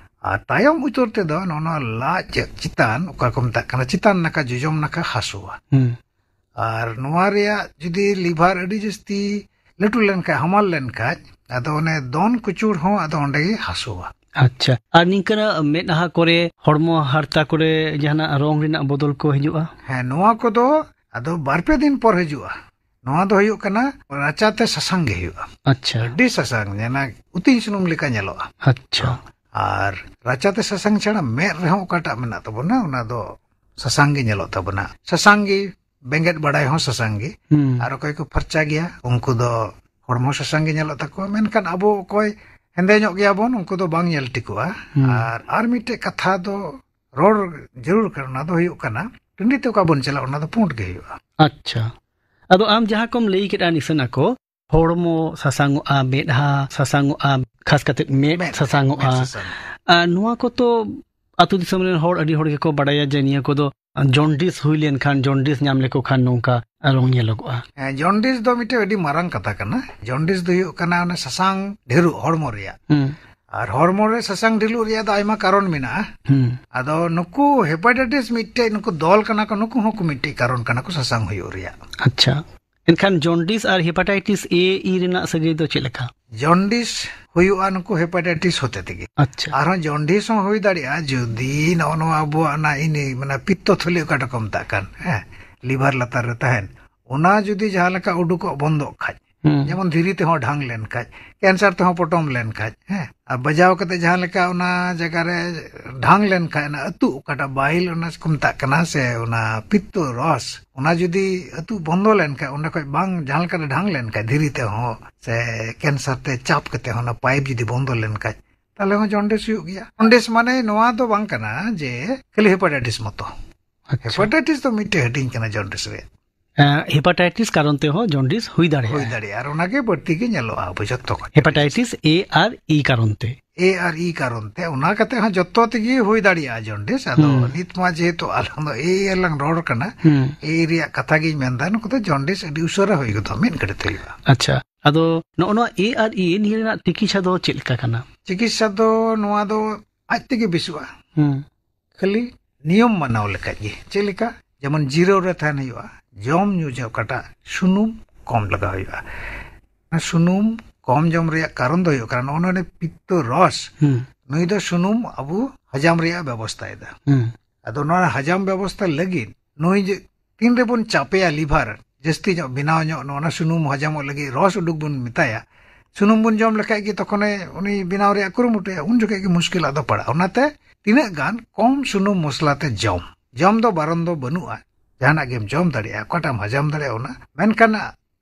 ᱟᱨ ᱛᱟᱭᱚᱢ ᱩᱛᱟᱹᱨ ᱛᱮᱫᱚ ᱱᱚᱜᱼᱚ ᱱᱚᱣᱟ ᱞᱟᱡ ᱪᱮᱛᱟᱱ, ᱚᱠᱟ ᱠᱚ ᱢᱮᱛᱟᱜ ᱠᱟᱱᱟ, ᱪᱮᱛᱟᱱ ᱱᱟᱠᱷᱟ, ᱡᱚᱡᱚᱢ ᱱᱟᱠᱷᱟ ᱦᱟᱹᱥᱩᱣᱟ᱾ ᱦᱩᱸ᱾ ᱟᱨ ᱱᱚᱣᱟ ᱨᱮᱭᱟᱜ ᱡᱩᱫᱤ ᱞᱤᱵᱷᱟᱨ ᱟᱹᱰᱤ ᱡᱟᱹᱥᱛᱤ ᱞᱟᱹᱴᱩ ᱞᱮᱱᱠᱷᱟᱡ, ᱦᱟᱢᱟᱞ ᱞᱮᱱᱠᱷᱟᱡ, ᱟᱫᱚ ᱚᱱᱮ ᱫᱚᱱ ᱠᱩᱪᱩᱲ ᱦᱚᱸ ᱟᱫᱚ ᱚᱸᱰᱮ ᱜᱮ ᱦᱟᱹᱥᱩᱣᱟ᱾ ᱟᱪᱪᱷᱟ, ᱟᱨ ᱱᱤᱝᱠᱟᱹᱱᱟᱜ ᱢᱮᱫᱦᱟ ᱠᱚᱨᱮ, ᱦᱚᱲᱢᱚ ᱦᱟᱨᱛᱟ ᱠᱚᱨᱮ ᱡᱟᱦᱟᱱᱟᱜ ᱨᱚᱝ ᱨᱮᱱᱟᱜ ᱵᱚᱫᱚᱞ ᱠᱚ ᱦᱤᱡᱩᱜᱼᱟ? ᱦᱮᱸ, ᱱᱚᱣᱟ ᱠᱚᱫᱚ ᱟᱫᱚ ᱵᱟᱨ ᱯᱮ ᱫᱤᱱ ᱯᱚᱨ ᱦᱤᱡᱩᱜᱼᱟ᱾ ᱱᱚᱣᱟ ᱫᱚ ᱦᱩᱭᱩᱜ ᱠᱟᱱᱟ ᱨᱟᱪᱟᱛᱮ ᱥᱟᱥᱟᱝ ᱜᱮ ᱦᱩᱭᱩᱜᱼᱟ᱾ ᱟᱪᱪᱷᱟ᱾ ᱟᱹᱰᱤ ᱥᱟᱥᱟᱝ, ᱡᱮᱱᱟ ᱩᱛᱤᱧ ᱥᱩᱱᱩᱢ ᱞᱮᱠᱟ ᱧᱮᱞᱚᱜᱼᱟ᱾ ᱟᱪᱪᱷᱟ᱾ ᱟᱨ ᱨᱟᱪᱟᱛᱮ ᱥᱟᱥᱟᱝ ᱪᱷᱟᱲᱟ ᱢᱮᱫ ᱨᱮᱦᱚᱸ ᱚᱠᱟᱴᱟᱜ ᱢᱮᱱᱟᱜ ᱛᱟᱵᱚᱱᱟ, ᱚᱱᱟ ᱫᱚ ᱥᱟᱥᱟᱝ ᱜᱮ ᱧᱮᱞᱚᱜ ᱛᱟᱵᱚᱱᱟ᱾ ᱥᱟᱥᱟᱝ ᱜᱮ, ᱵᱮᱸᱜᱮᱫ ᱵᱟᱲᱟᱭ ᱦᱚᱸ ᱥᱟᱥᱟᱝ ᱜᱮ᱾ ᱦᱩᱸ᱾ ᱟᱨ ᱚᱠᱚᱭ ᱠᱚ ᱯᱷᱟᱨᱪᱟ ᱜᱮᱭᱟ, ᱩᱱᱠᱩ ᱫᱚ ᱦᱚᱲᱢᱚ ᱥᱟᱥᱟᱝ ᱜᱮ ᱧᱮᱞᱚᱜ ᱛᱟᱠᱚᱣᱟ᱾ ᱢᱮᱱᱠᱷᱟᱱ ᱟᱵᱚ ᱚᱠᱚᱭ ᱦᱮᱸᱫᱮ ᱧᱚᱜ ᱜᱮᱭᱟᱵᱚᱱ, ᱩᱱᱠᱩ ᱫᱚ ᱵᱟᱝ ᱧᱮᱞ ᱴᱷᱤᱠᱚᱜᱼᱟ᱾ ᱦᱩᱸ᱾ ᱟᱨ, ᱟᱨ ᱢᱤᱫᱴᱮᱡ ᱠᱟᱛᱷᱟ ᱫᱚ ᱨᱚᱲ ᱡᱟᱹᱨᱩᱲ ᱠᱟᱱᱟ, ᱚᱱᱟ ᱫᱚ ᱦᱩᱭᱩᱜ ᱠᱟᱱᱟ, ᱴᱟᱺᱰᱤ ᱛᱮ ᱚᱠᱟ ᱵᱚᱱ ᱪᱟᱞᱟᱜᱼᱟ, ᱚᱱᱟ ᱫᱚ ᱯᱩᱸᱰ ᱜᱮ ᱦᱩᱭᱩᱜᱼᱟ᱾ ᱟᱪᱪᱷᱟ᱾ ᱟᱫᱚ ᱟᱢ ᱡᱟᱦᱟᱸ ᱠᱚᱢ ᱞᱟᱹᱭ ᱠᱮᱫᱼᱟ, ᱱᱤᱥᱟᱹᱱ ᱟᱠᱚ, ᱦᱚᱲᱢᱚ ᱥᱟᱥᱟᱝᱚᱜᱼᱟ, ᱢᱮᱫᱦᱟ ᱥᱟᱥᱟᱝᱚᱜᱼᱟ, ᱠᱷᱟᱥ ᱠᱟᱛᱮ ᱢᱮᱫ ᱢᱮᱫ, ᱥᱟᱥᱟᱝᱚᱜᱼᱟ᱾ ᱢᱮᱫ ᱥᱟᱥᱟᱝ᱾ ᱟᱨ ᱱᱚᱣᱟ ᱠᱚᱛᱚ ᱟᱹᱛᱩ ᱫᱤᱥᱚᱢ ᱨᱮᱱ ᱦᱚᱲ, ᱟᱹᱰᱤ ᱦᱚᱲ ᱜᱮᱠᱚ ᱵᱟᱲᱟᱭᱟ ᱡᱮ ᱱᱤᱭᱟᱹ ᱠᱚᱫᱚ ᱡᱚᱱᱰᱤᱥ ᱦᱩᱭ ᱞᱮᱱᱠᱷᱟᱱ, ᱡᱚᱱᱰᱤᱥ ᱧᱟᱢ ᱞᱮᱠᱚ ᱠᱷᱟᱱ ᱱᱚᱝᱠᱟ ᱨᱚᱝ ᱧᱮᱞᱚᱜᱚᱜᱼᱟ᱾ ᱦᱮᱸ, ᱡᱚᱱᱰᱤᱥ ᱫᱚ ᱢᱤᱫᱴᱮᱡ ᱟᱹᱰᱤ ᱢᱟᱨᱟᱝ ᱠᱟᱛᱷᱟ ᱠᱟᱱᱟ᱾ ᱡᱚᱱᱰᱤᱥ ᱫᱚ ᱦᱩᱭᱩᱜ ᱠᱟᱱᱟ ᱚᱱᱟ ᱥᱟᱥᱟᱝ ᱰᱷᱮᱨᱚᱜ ᱦᱚᱲᱢᱚ ᱨᱮᱭᱟᱜ᱾ ᱦᱩᱸ᱾ ᱟᱨ ᱦᱚᱲᱢᱚ ᱨᱮ ᱥᱟᱥᱟᱝ ᱰᱷᱤᱞᱩᱜ ᱨᱮᱭᱟᱜ ᱫᱚ ᱟᱭᱢᱟ ᱠᱟᱨᱚᱱ ᱢᱮᱱᱟᱜᱼᱟ᱾ ᱦᱩᱸ᱾ ᱟᱫᱚ ᱱᱩᱠᱩ ᱦᱮᱯᱟᱴᱟᱭᱴᱤᱥ ᱢᱤᱫᱴᱮᱡ, ᱱᱩᱠᱩ ᱫᱚᱞ ᱠᱟᱱᱟ ᱠᱚ, ᱱᱩᱠᱩ ᱦᱚᱸᱠᱚ ᱢᱤᱫᱴᱮᱡ ᱠᱟᱨᱚᱱ ᱠᱟᱱᱟ ᱠᱚ ᱥᱟᱥᱟᱝ ᱦᱩᱭᱩᱜ ᱨᱮᱭᱟᱜ᱾ ᱟᱪᱪᱷᱟ᱾ ᱮᱱᱠᱷᱟᱱ ᱡᱚᱱᱰᱤᱥ ᱟᱨ ᱦᱮᱯᱟᱴᱟᱭᱴᱤᱥ ᱮ ᱤ ᱨᱮᱱᱟᱜ ᱥᱟᱹᱜᱟᱹᱭ ᱫᱚ ᱪᱮᱫ ᱞᱮᱠᱟ? ᱡᱚᱱᱰᱤᱥ ᱦᱩᱭᱩᱜᱼᱟ ᱱᱩᱠᱩ ᱦᱮᱯᱟᱴᱟᱭᱴᱤᱥ ᱦᱚᱛᱮ ᱛᱮᱜᱮ᱾ ᱟᱪᱪᱷᱟ᱾ ᱟᱨᱦᱚᱸ ᱡᱚᱱᱰᱤᱥ ᱦᱚᱸ ᱦᱩᱭ ᱫᱟᱲᱮᱭᱟᱜᱼᱟ ᱡᱩᱫᱤ ᱱᱚᱜᱼᱚ ᱱᱚᱣᱟ ᱟᱵᱚᱣᱟᱜ ᱚᱱᱟ ᱤᱱᱤ, ᱢᱟᱱᱮ, ᱯᱤᱛᱛᱚ ᱛᱷᱚᱞᱤ ᱚᱠᱟᱴᱟᱜ ᱠᱚ ᱢᱮᱛᱟᱜ ᱠᱟᱱ, ᱦᱮᱸ, ᱞᱤᱵᱷᱟᱨ ᱞᱟᱛᱟᱨ ᱨᱮ ᱛᱟᱦᱮᱱ, ᱚᱱᱟ ᱡᱩᱫᱤ ᱡᱟᱦᱟᱸ ᱞᱮᱠᱟ ᱩᱰᱩᱠᱚᱜ ᱵᱚᱱᱫᱚᱜ ᱠᱷᱟᱡ, ᱦᱩᱸ᱾ ᱡᱮᱢᱚᱱ ᱫᱷᱤᱨᱤ ᱛᱮᱦᱚᱸ ᱰᱷᱟᱝ ᱞᱮᱱ ᱠᱷᱟᱡ, ᱠᱮᱱᱥᱟᱨ ᱛᱮᱦᱚᱸ ᱯᱚᱴᱚᱢ ᱞᱮᱱ ᱠᱷᱟᱡ, ᱦᱮᱸ, ᱟᱨ ᱵᱟᱡᱟᱣ ᱠᱟᱛᱮ ᱡᱟᱦᱟᱸ ᱞᱮᱠᱟ ᱚᱱᱟ ᱡᱟᱭᱜᱟ ᱨᱮ ᱰᱷᱟᱝ ᱞᱮᱱ ᱠᱷᱟᱡ, ᱚᱱᱟ ᱟᱹᱛᱩ ᱚᱠᱟᱴᱟᱜ ᱵᱟᱭᱤᱞ ᱚᱱᱟ ᱠᱚ ᱢᱮᱛᱟᱜ ᱠᱟᱱᱟ, ᱥᱮ ᱚᱱᱟ ᱯᱤᱛᱛᱚ ᱨᱚᱥ, ᱚᱱᱟ ᱡᱩᱫᱤ ᱟᱹᱛᱩ ᱵᱚᱱᱫᱚ ᱞᱮᱱ ᱠᱷᱟᱡ, ᱚᱸᱰᱮ ᱠᱷᱚᱡ ᱵᱟᱝ ᱡᱟᱦᱟᱸ ᱞᱮᱠᱟ ᱨᱮ ᱰᱷᱟᱝ ᱞᱮᱱ ᱠᱷᱟᱡ, ᱫᱷᱤᱨᱤ ᱛᱮᱦᱚᱸ ᱥᱮ ᱠᱮᱱᱥᱟᱨ ᱛᱮ ᱪᱟᱯ ᱠᱟᱛᱮ ᱦᱚᱸ ᱚᱱᱟ ᱯᱟᱭᱤᱯ ᱡᱩᱫᱤ ᱵᱚᱱᱫᱚ ᱞᱮᱱ ᱠᱷᱟᱡ, ᱛᱟᱦᱞᱮ ᱦᱚᱸ ᱡᱚᱱᱰᱤᱥ ᱦᱩᱭᱩᱜ ᱜᱮᱭᱟ᱾ ᱡᱚᱱᱰᱤᱥ ᱢᱟᱱᱮ ᱱᱚᱣᱟ ᱫᱚ ᱵᱟᱝ ᱠᱟᱱᱟ ᱡᱮ ᱠᱷᱟᱹᱞᱤ ᱦᱮᱯᱟᱴᱟᱭᱴᱤᱥ ᱢᱚᱛᱚ᱾ ᱟᱪᱪᱷᱟ᱾ ᱦᱮᱯᱟᱴᱟᱭᱴᱤᱥ ᱫᱚ ᱢᱤᱫᱴᱮᱡ ᱦᱟᱹᱴᱤᱧ ᱠᱟᱱᱟ ᱡᱚᱱᱰᱤᱥ ᱨᱮᱭᱟᱜ᱾ ᱮᱸ, ᱦᱮᱯᱟᱴᱟᱭᱴᱤᱥ ᱠᱟᱨᱚᱱ ᱛᱮᱦᱚᱸ ᱡᱚᱱᱰᱤᱥ ᱦᱩᱭ ᱫᱟᱲᱮᱭᱟᱜᱼᱟ᱾ ᱦᱩᱭ ᱫᱟᱲᱮᱭᱟᱜᱼᱟ, ᱟᱨ ᱚᱱᱟᱜᱮ ᱵᱟᱹᱲᱛᱤ ᱜᱮ ᱧᱮᱞᱚᱜᱼᱟ ᱟᱵᱚ ᱡᱚᱛᱚ ᱠᱷᱚᱱ᱾ ᱦᱮᱯᱟᱴᱟᱭᱴᱤᱥ ᱮ ᱟᱨ ᱤ ᱠᱟᱨᱚᱱ ᱛᱮ᱾ ᱮ ᱟᱨ ᱤ ᱠᱟᱨᱚᱱ ᱛᱮ, ᱚᱱᱟ ᱠᱟᱛᱮ ᱦᱚᱸ ᱡᱚᱛᱚ ᱛᱮᱜᱮ ᱦᱩᱭ ᱫᱟᱲᱮᱭᱟᱜᱼᱟ ᱡᱚᱱᱰᱤᱥ᱾ ᱟᱫᱚ ᱦᱩᱸ᱾ ᱱᱤᱛ ᱢᱟ ᱡᱮᱦᱮᱛᱩ ᱟᱞᱟᱝ ᱫᱚ ᱮ ᱟᱨ ᱞᱟᱝ ᱨᱚᱲ ᱠᱟᱱᱟ, ᱦᱩᱸ᱾ ᱮ ᱨᱮᱭᱟᱜ ᱠᱟᱛᱷᱟ ᱜᱤᱧ ᱢᱮᱱᱫᱟ, ᱱᱩᱠᱩ ᱫᱚ ᱡᱚᱱᱰᱤᱥ ᱟᱹᱰᱤ ᱩᱥᱟᱹᱨᱟ ᱦᱩᱭ ᱜᱚᱫᱚᱜᱼᱟ, ᱢᱤᱫ ᱜᱷᱟᱹᱲᱤᱡ ᱛᱮ ᱦᱩᱭᱩᱜᱼᱟ᱾ ᱟᱪᱪᱷᱟ, ᱟᱫᱚ ᱱᱚᱜᱼᱚ ᱱᱚᱣᱟ ᱮ ᱟᱨ ᱤ ᱱᱤᱭᱟᱹ ᱨᱮᱱᱟᱜ ᱛᱤᱠᱤᱪᱷᱟ ᱫᱚ ᱪᱮᱫ ᱞᱮᱠᱟ ᱠᱟᱱᱟ? ᱪᱤᱠᱤᱛᱥᱟ ᱫᱚ ᱱᱚᱣᱟ ᱫᱚ ᱟᱡ ᱛᱮᱜᱮ ᱵᱮᱥᱚᱜᱼᱟ᱾ ᱦᱩᱸ᱾ ᱠᱷᱟᱹᱞᱤ ᱱᱤᱭᱚᱢ ᱢᱟᱱᱟᱣ ᱞᱮᱠᱷᱟᱡ ᱜᱮ᱾ ᱪᱮᱫ ᱞᱮᱠᱟ? ᱡᱮᱢᱚᱱ ᱡᱤᱨᱟᱹᱣ ᱨᱮ ᱛᱟᱦᱮᱱ ᱦᱩᱭᱩᱜᱼᱟ, ᱡᱚᱢ ᱧᱩ ᱡᱮ ᱚᱠᱟᱴᱟᱜ ᱥᱩᱱᱩᱢ ᱠᱚᱢ ᱞᱟᱜᱟᱣ ᱦᱩᱭᱩᱜᱼᱟ᱾ ᱚᱱᱟ ᱥᱩᱱᱩᱢ ᱠᱚᱢ ᱡᱚᱢ ᱨᱮᱭᱟᱜ ᱠᱟᱨᱚᱱ ᱫᱚ ᱦᱩᱭᱩᱜ ᱠᱟᱱᱟ ᱱᱚᱜᱼᱚ ᱱᱚᱰᱮ ᱯᱤᱛᱛᱚ ᱨᱚᱥ, ᱦᱩᱸ᱾ ᱱᱩᱭ ᱫᱚ ᱥᱩᱱᱩᱢ ᱟᱵᱚ ᱦᱟᱡᱟᱢ ᱨᱮᱭᱟᱜ ᱵᱮᱵᱚᱥᱛᱷᱟᱭᱮᱫᱟ᱾ ᱦᱩᱸ᱾ ᱟᱫᱚ ᱱᱚᱣᱟ ᱦᱟᱡᱟᱢ ᱵᱮᱵᱚᱥᱛᱷᱟ ᱞᱟᱹᱜᱤᱫ ᱱᱩᱭ ᱡᱮ ᱛᱤᱱ ᱨᱮᱵᱚᱱ ᱪᱟᱯᱮᱭᱟ ᱞᱤᱵᱷᱟᱨ, ᱡᱟᱹᱥᱛᱤ ᱧᱚᱜ ᱵᱮᱱᱟᱣ ᱧᱚᱜ ᱱᱚᱜᱼᱚ ᱱᱟ ᱥᱩᱱᱩᱢ ᱦᱟᱡᱟᱢᱚᱜ ᱞᱟᱹᱜᱤᱫ ᱨᱚᱥ ᱩᱰᱩᱠ ᱵᱚᱱ ᱢᱮᱛᱟᱭᱟ, ᱥᱩᱱᱩᱢ ᱵᱚᱱ ᱡᱚᱢ ᱞᱮᱠᱷᱟᱡ ᱜᱮ ᱛᱚᱠᱷᱚᱱᱮ ᱩᱱᱤ ᱵᱮᱱᱟᱣ ᱨᱮᱭᱟᱜ ᱠᱩᱨᱩᱢᱩᱴᱩᱭᱟ, ᱩᱱ ᱡᱚᱠᱷᱮᱡ ᱜᱮ ᱢᱩᱥᱠᱤᱞᱟᱜ ᱫᱚ ᱯᱟᱲᱟᱜᱼᱟ᱾ ᱚᱱᱟᱛᱮ ᱛᱤᱱᱟᱹᱜ ᱜᱟᱱ ᱠᱚᱢ ᱥᱩᱱᱩᱢ ᱢᱚᱥᱞᱟ ᱛᱮ ᱡᱚᱢ, ᱡᱚᱢ ᱫᱚ ᱵᱟᱨᱚᱱ ᱫᱚ ᱵᱟᱹᱱᱩᱜᱼᱟ, ᱡᱟᱦᱟᱱᱟᱜ ᱜᱮᱢ ᱡᱚᱢ ᱫᱟᱲᱮᱭᱟᱜᱼᱟ, ᱚᱠᱟᱴᱟᱜ ᱮᱢ ᱦᱟᱡᱟᱢ ᱫᱟᱲᱮᱭᱟᱜᱼᱟ ᱚᱱᱟ᱾ ᱢᱮᱱᱠᱷᱟᱱ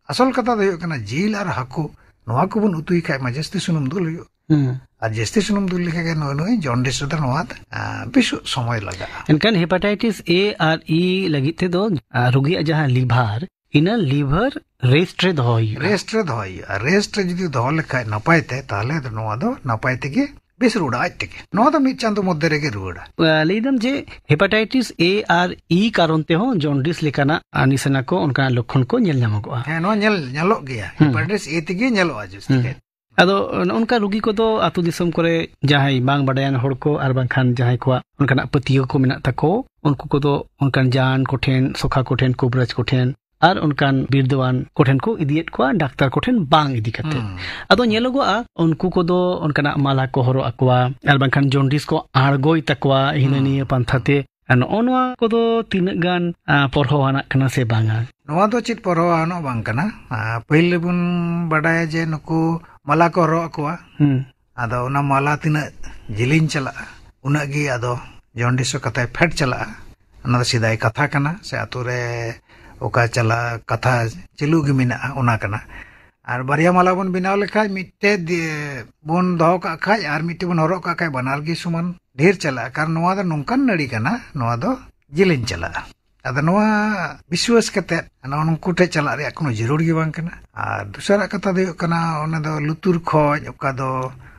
ᱟᱥᱚᱞ ᱠᱟᱛᱷᱟ ᱫᱚ ᱦᱩᱭᱩᱜ ᱠᱟᱱᱟ ᱡᱤᱞ ᱟᱨ ᱦᱟᱹᱠᱩ, ᱱᱚᱣᱟ ᱠᱚᱵᱚᱱ ᱩᱛᱩᱭ ᱠᱷᱟᱡ ᱢᱟ ᱡᱟᱹᱥᱛᱤ ᱥᱩᱱᱩᱢ ᱫᱩᱞ ᱦᱩᱭᱩᱜᱼᱟ᱾ ᱦᱩᱸ᱾ ᱟᱨ ᱡᱟᱹᱥᱛᱤ ᱥᱩᱱᱩᱢ ᱫᱩᱞ ᱞᱮᱠᱷᱟᱡ ᱜᱮ ᱱᱩᱭ, ᱱᱩᱭ ᱡᱚᱱᱰᱤᱥ ᱨᱮᱫᱚ ᱱᱚᱣᱟ, ᱟ, ᱵᱮᱥᱚᱜ ᱥᱚᱢᱚᱭ ᱞᱟᱜᱟᱜᱼᱟ᱾ ᱮᱱᱠᱷᱟᱱ ᱦᱮᱯᱟᱴᱟᱭᱴᱤᱥ ᱮ ᱟᱨ ᱤ ᱞᱟᱹᱜᱤᱫ ᱛᱮᱫᱚ, ᱟ, ᱨᱩᱜᱤᱭᱟᱜ ᱡᱟᱦᱟᱸ ᱞᱤᱵᱷᱟᱨ, ᱤᱱᱟᱹ ᱞᱤᱵᱷᱟᱨ ᱨᱮᱥᱴ ᱨᱮ ᱫᱚᱦᱚ ᱦᱩᱭᱩᱜᱼᱟ᱾ ᱨᱮᱥᱴ ᱨᱮ ᱫᱚᱦᱚᱭ ᱦᱩᱭᱩᱜᱼᱟ᱾ ᱨᱮᱥᱴ ᱨᱮ ᱡᱩᱫᱤ ᱫᱚᱦᱚ ᱞᱮᱠᱷᱟᱡ ᱱᱟᱯᱟᱭ ᱛᱮ, ᱛᱟᱦᱞᱮ ᱫᱚ ᱱᱚᱣᱟ ᱫᱚ ᱱᱟᱯᱟᱭ ᱛᱮᱜᱮ ᱵᱮᱥ ᱨᱩᱣᱟᱹᱲᱟ ᱟᱡ ᱛᱮᱜᱮ᱾ ᱱᱚᱣᱟ ᱫᱚ ᱢᱤᱫ ᱪᱟᱸᱫᱚ ᱢᱚᱫᱽᱫᱷᱮ ᱨᱮᱜᱮ ᱨᱩᱣᱟᱹᱲᱟ᱾ ᱟ, ᱞᱟᱹᱭ ᱫᱟᱢ ᱡᱮ ᱦᱮᱯᱟᱴᱟᱭᱴᱤᱥ ᱮ ᱟᱨ ᱤ ᱠᱟᱨᱚᱱ ᱛᱮᱦᱚᱸ ᱡᱚᱱᱰᱤᱥ ᱞᱮᱠᱟᱱᱟᱜ, ᱟ, ᱱᱤᱥᱟᱱᱟ ᱠᱚ, ᱚᱱᱠᱟᱱᱟᱜ ᱞᱚᱠᱠᱷᱚᱱ ᱠᱚ ᱧᱮᱞ ᱧᱟᱢᱚᱜᱚᱜᱼᱟ᱾ ᱦᱮᱸ, ᱱᱚᱣᱟ ᱧᱮᱞ ᱧᱮᱞᱚᱜ ᱜᱮᱭᱟ᱾ ᱦᱩᱸ᱾ ᱦᱮᱯᱟᱴᱟᱭᱴᱤᱥ ᱮ ᱛᱮᱜᱮ ᱧᱮᱞᱚᱜᱼᱟ ᱡᱟᱹᱥᱛᱤ ᱦᱩᱸ᱾ ᱠᱟᱭᱛᱮ᱾ ᱟᱫᱚ ᱱᱚᱜᱼᱚ ᱱᱚᱝᱠᱟ ᱨᱩᱜᱤ ᱠᱚᱫᱚ ᱟᱹᱛᱩ ᱫᱤᱥᱚᱢ ᱠᱚᱨᱮ ᱡᱟᱦᱟᱸᱭ ᱵᱟᱝ ᱵᱟᱰᱟᱭᱟᱱ ᱦᱚᱲ ᱠᱚ ᱟᱨ ᱵᱟᱝᱠᱷᱟᱱ ᱡᱟᱦᱟᱸᱭ ᱠᱚᱣᱟᱜ ᱚᱱᱠᱟᱱᱟᱜ ᱯᱟᱹᱛᱭᱟᱹᱣ ᱠᱚ ᱢᱮᱱᱟᱜ ᱛᱟᱠᱚ, ᱩᱱᱠᱩ ᱠᱚᱫᱚ ᱚᱱᱠᱟᱱ ᱡᱟᱱ ᱠᱚᱴᱷᱮᱱ, ᱥᱚᱠᱷᱟ ᱠᱚᱴᱷᱮᱱ, ᱠᱩᱵᱨᱟᱡᱽ ᱠᱚᱴᱷᱮᱱ ᱟᱨ ᱚᱱᱠᱟᱱ ᱵᱤᱨᱫᱟᱹᱣᱟᱱ ᱠᱚᱴᱷᱮᱱ ᱠᱚ ᱤᱫᱤᱭᱮᱫ ᱠᱚᱣᱟ, ᱰᱟᱠᱛᱟᱨ ᱠᱚᱴᱷᱮᱱ ᱵᱟᱝ ᱤᱫᱤ ᱠᱟᱛᱮ᱾ ᱦᱩᱸ᱾ ᱟᱫᱚ ᱧᱮᱞᱚᱜᱚᱜᱼᱟ, ᱩᱱᱠᱩ ᱠᱚᱫᱚ ᱚᱱᱠᱟᱱᱟᱜ ᱢᱟᱞᱟ ᱠᱚ ᱦᱚᱨᱚᱜ ᱟᱠᱚᱣᱟ ᱟᱨ ᱵᱟᱝᱠᱷᱟᱱ ᱡᱚᱱᱰᱤᱥ ᱠᱚ ᱟᱬᱜᱚᱭ ᱛᱟᱠᱚᱣᱟ ᱦᱤᱱᱟᱹ ᱦᱩᱸ᱾ ᱱᱤᱭᱟᱹ ᱯᱟᱱᱛᱷᱟ ᱛᱮ᱾ ᱟᱨ ᱱᱚᱜᱼᱚ ᱱᱚᱣᱟ ᱠᱚᱫᱚ ᱛᱤᱱᱟᱹᱜ ᱜᱟᱱ, ᱟ, ᱯᱚᱨᱦᱚᱣᱟᱱᱟᱜ ᱠᱟᱱᱟ ᱥᱮ ᱵᱟᱝᱟ? ᱱᱚᱣᱟ ᱫᱚ ᱪᱮᱫ ᱯᱚᱨᱦᱚᱣᱟᱱᱟᱜ ᱵᱟᱝ ᱠᱟᱱᱟ᱾ ᱟ, ᱯᱟᱹᱦᱤᱞ ᱨᱮᱵᱚᱱ ᱵᱟᱰᱟᱭᱟ ᱡᱮ ᱱᱩᱠᱩ ᱢᱟᱞᱟ ᱠᱚ ᱦᱚᱨᱚᱜ ᱟᱠᱚᱣᱟ᱾ ᱦᱩᱸ᱾ ᱟᱫᱚ ᱚᱱᱟ ᱢᱟᱞᱟ ᱛᱤᱱᱟᱹᱜ ᱡᱤᱞᱤᱧ ᱪᱟᱞᱟᱜᱼᱟ, ᱩᱱᱟᱹᱜ ᱜᱮ ᱟᱫᱚ ᱡᱚᱱᱰᱤᱥ ᱦᱚᱸ ᱠᱟᱛᱷᱟᱭ ᱯᱷᱮᱰ ᱪᱟᱞᱟᱜᱼᱟ᱾ ᱚᱱᱟ ᱫᱚ ᱥᱮᱫᱟᱭ ᱠᱟᱛᱷᱟ ᱠᱟᱱᱟ, ᱥᱮ ᱟᱛᱳ ᱨᱮ ᱚᱠᱟ ᱪᱟᱞᱟᱜ ᱠᱟᱛᱷᱟ ᱪᱟᱹᱞᱩ ᱜᱮ ᱢᱮᱱᱟᱜᱼᱟ, ᱚᱱᱟ ᱠᱟᱱᱟ᱾ ᱟᱨ ᱵᱟᱨᱭᱟ ᱢᱟᱞᱟ ᱵᱚᱱ ᱵᱮᱱᱟᱣ ᱞᱮᱠᱷᱟᱡ, ᱢᱤᱫᱴᱮᱡ ᱫᱤ-, ᱵᱚᱱ ᱫᱚᱦᱚ ᱠᱟᱜ ᱠᱷᱟᱡ ᱟᱨ ᱢᱤᱫᱴᱮᱡ ᱵᱚᱱ ᱦᱚᱨᱚᱜ ᱠᱟᱜ ᱠᱷᱟᱡ, ᱵᱟᱱᱟᱨ ᱜᱮ ᱥᱚᱢᱟᱱ ᱰᱷᱮᱨ ᱪᱟᱞᱟᱜᱼᱟ᱾ ᱠᱟᱨᱚᱱ ᱱᱚᱣᱟ ᱫᱚ ᱱᱚᱝᱠᱟᱱ ᱱᱟᱹᱲᱤ ᱠᱟᱱᱟ, ᱱᱚᱣᱟ ᱫᱚ ᱡᱮᱞᱮᱧ ᱪᱟᱞᱟᱜᱼᱟ᱾ ᱟᱫᱚ ᱱᱚᱣᱟ ᱵᱤᱥᱣᱟᱥ ᱠᱟᱛᱮ ᱱᱚᱜᱼᱚ ᱱᱩᱠᱩ ᱴᱷᱮᱡ ᱪᱟᱞᱟᱜ ᱨᱮᱭᱟᱜ ᱠᱳᱱᱳ ᱡᱟᱹᱨᱩᱲ ᱜᱮ ᱵᱟᱝ ᱠᱟᱱᱟ᱾ ᱟᱨ ᱫᱚᱥᱟᱨᱟᱜ ᱠᱟᱛᱷᱟ ᱫᱚ ᱦᱩᱭᱩᱜ ᱠᱟᱱᱟ, ᱚᱱᱟ ᱫᱚ ᱞᱩᱛᱩᱨ ᱠᱷᱚᱡ, ᱚᱠᱟ ᱫᱚ,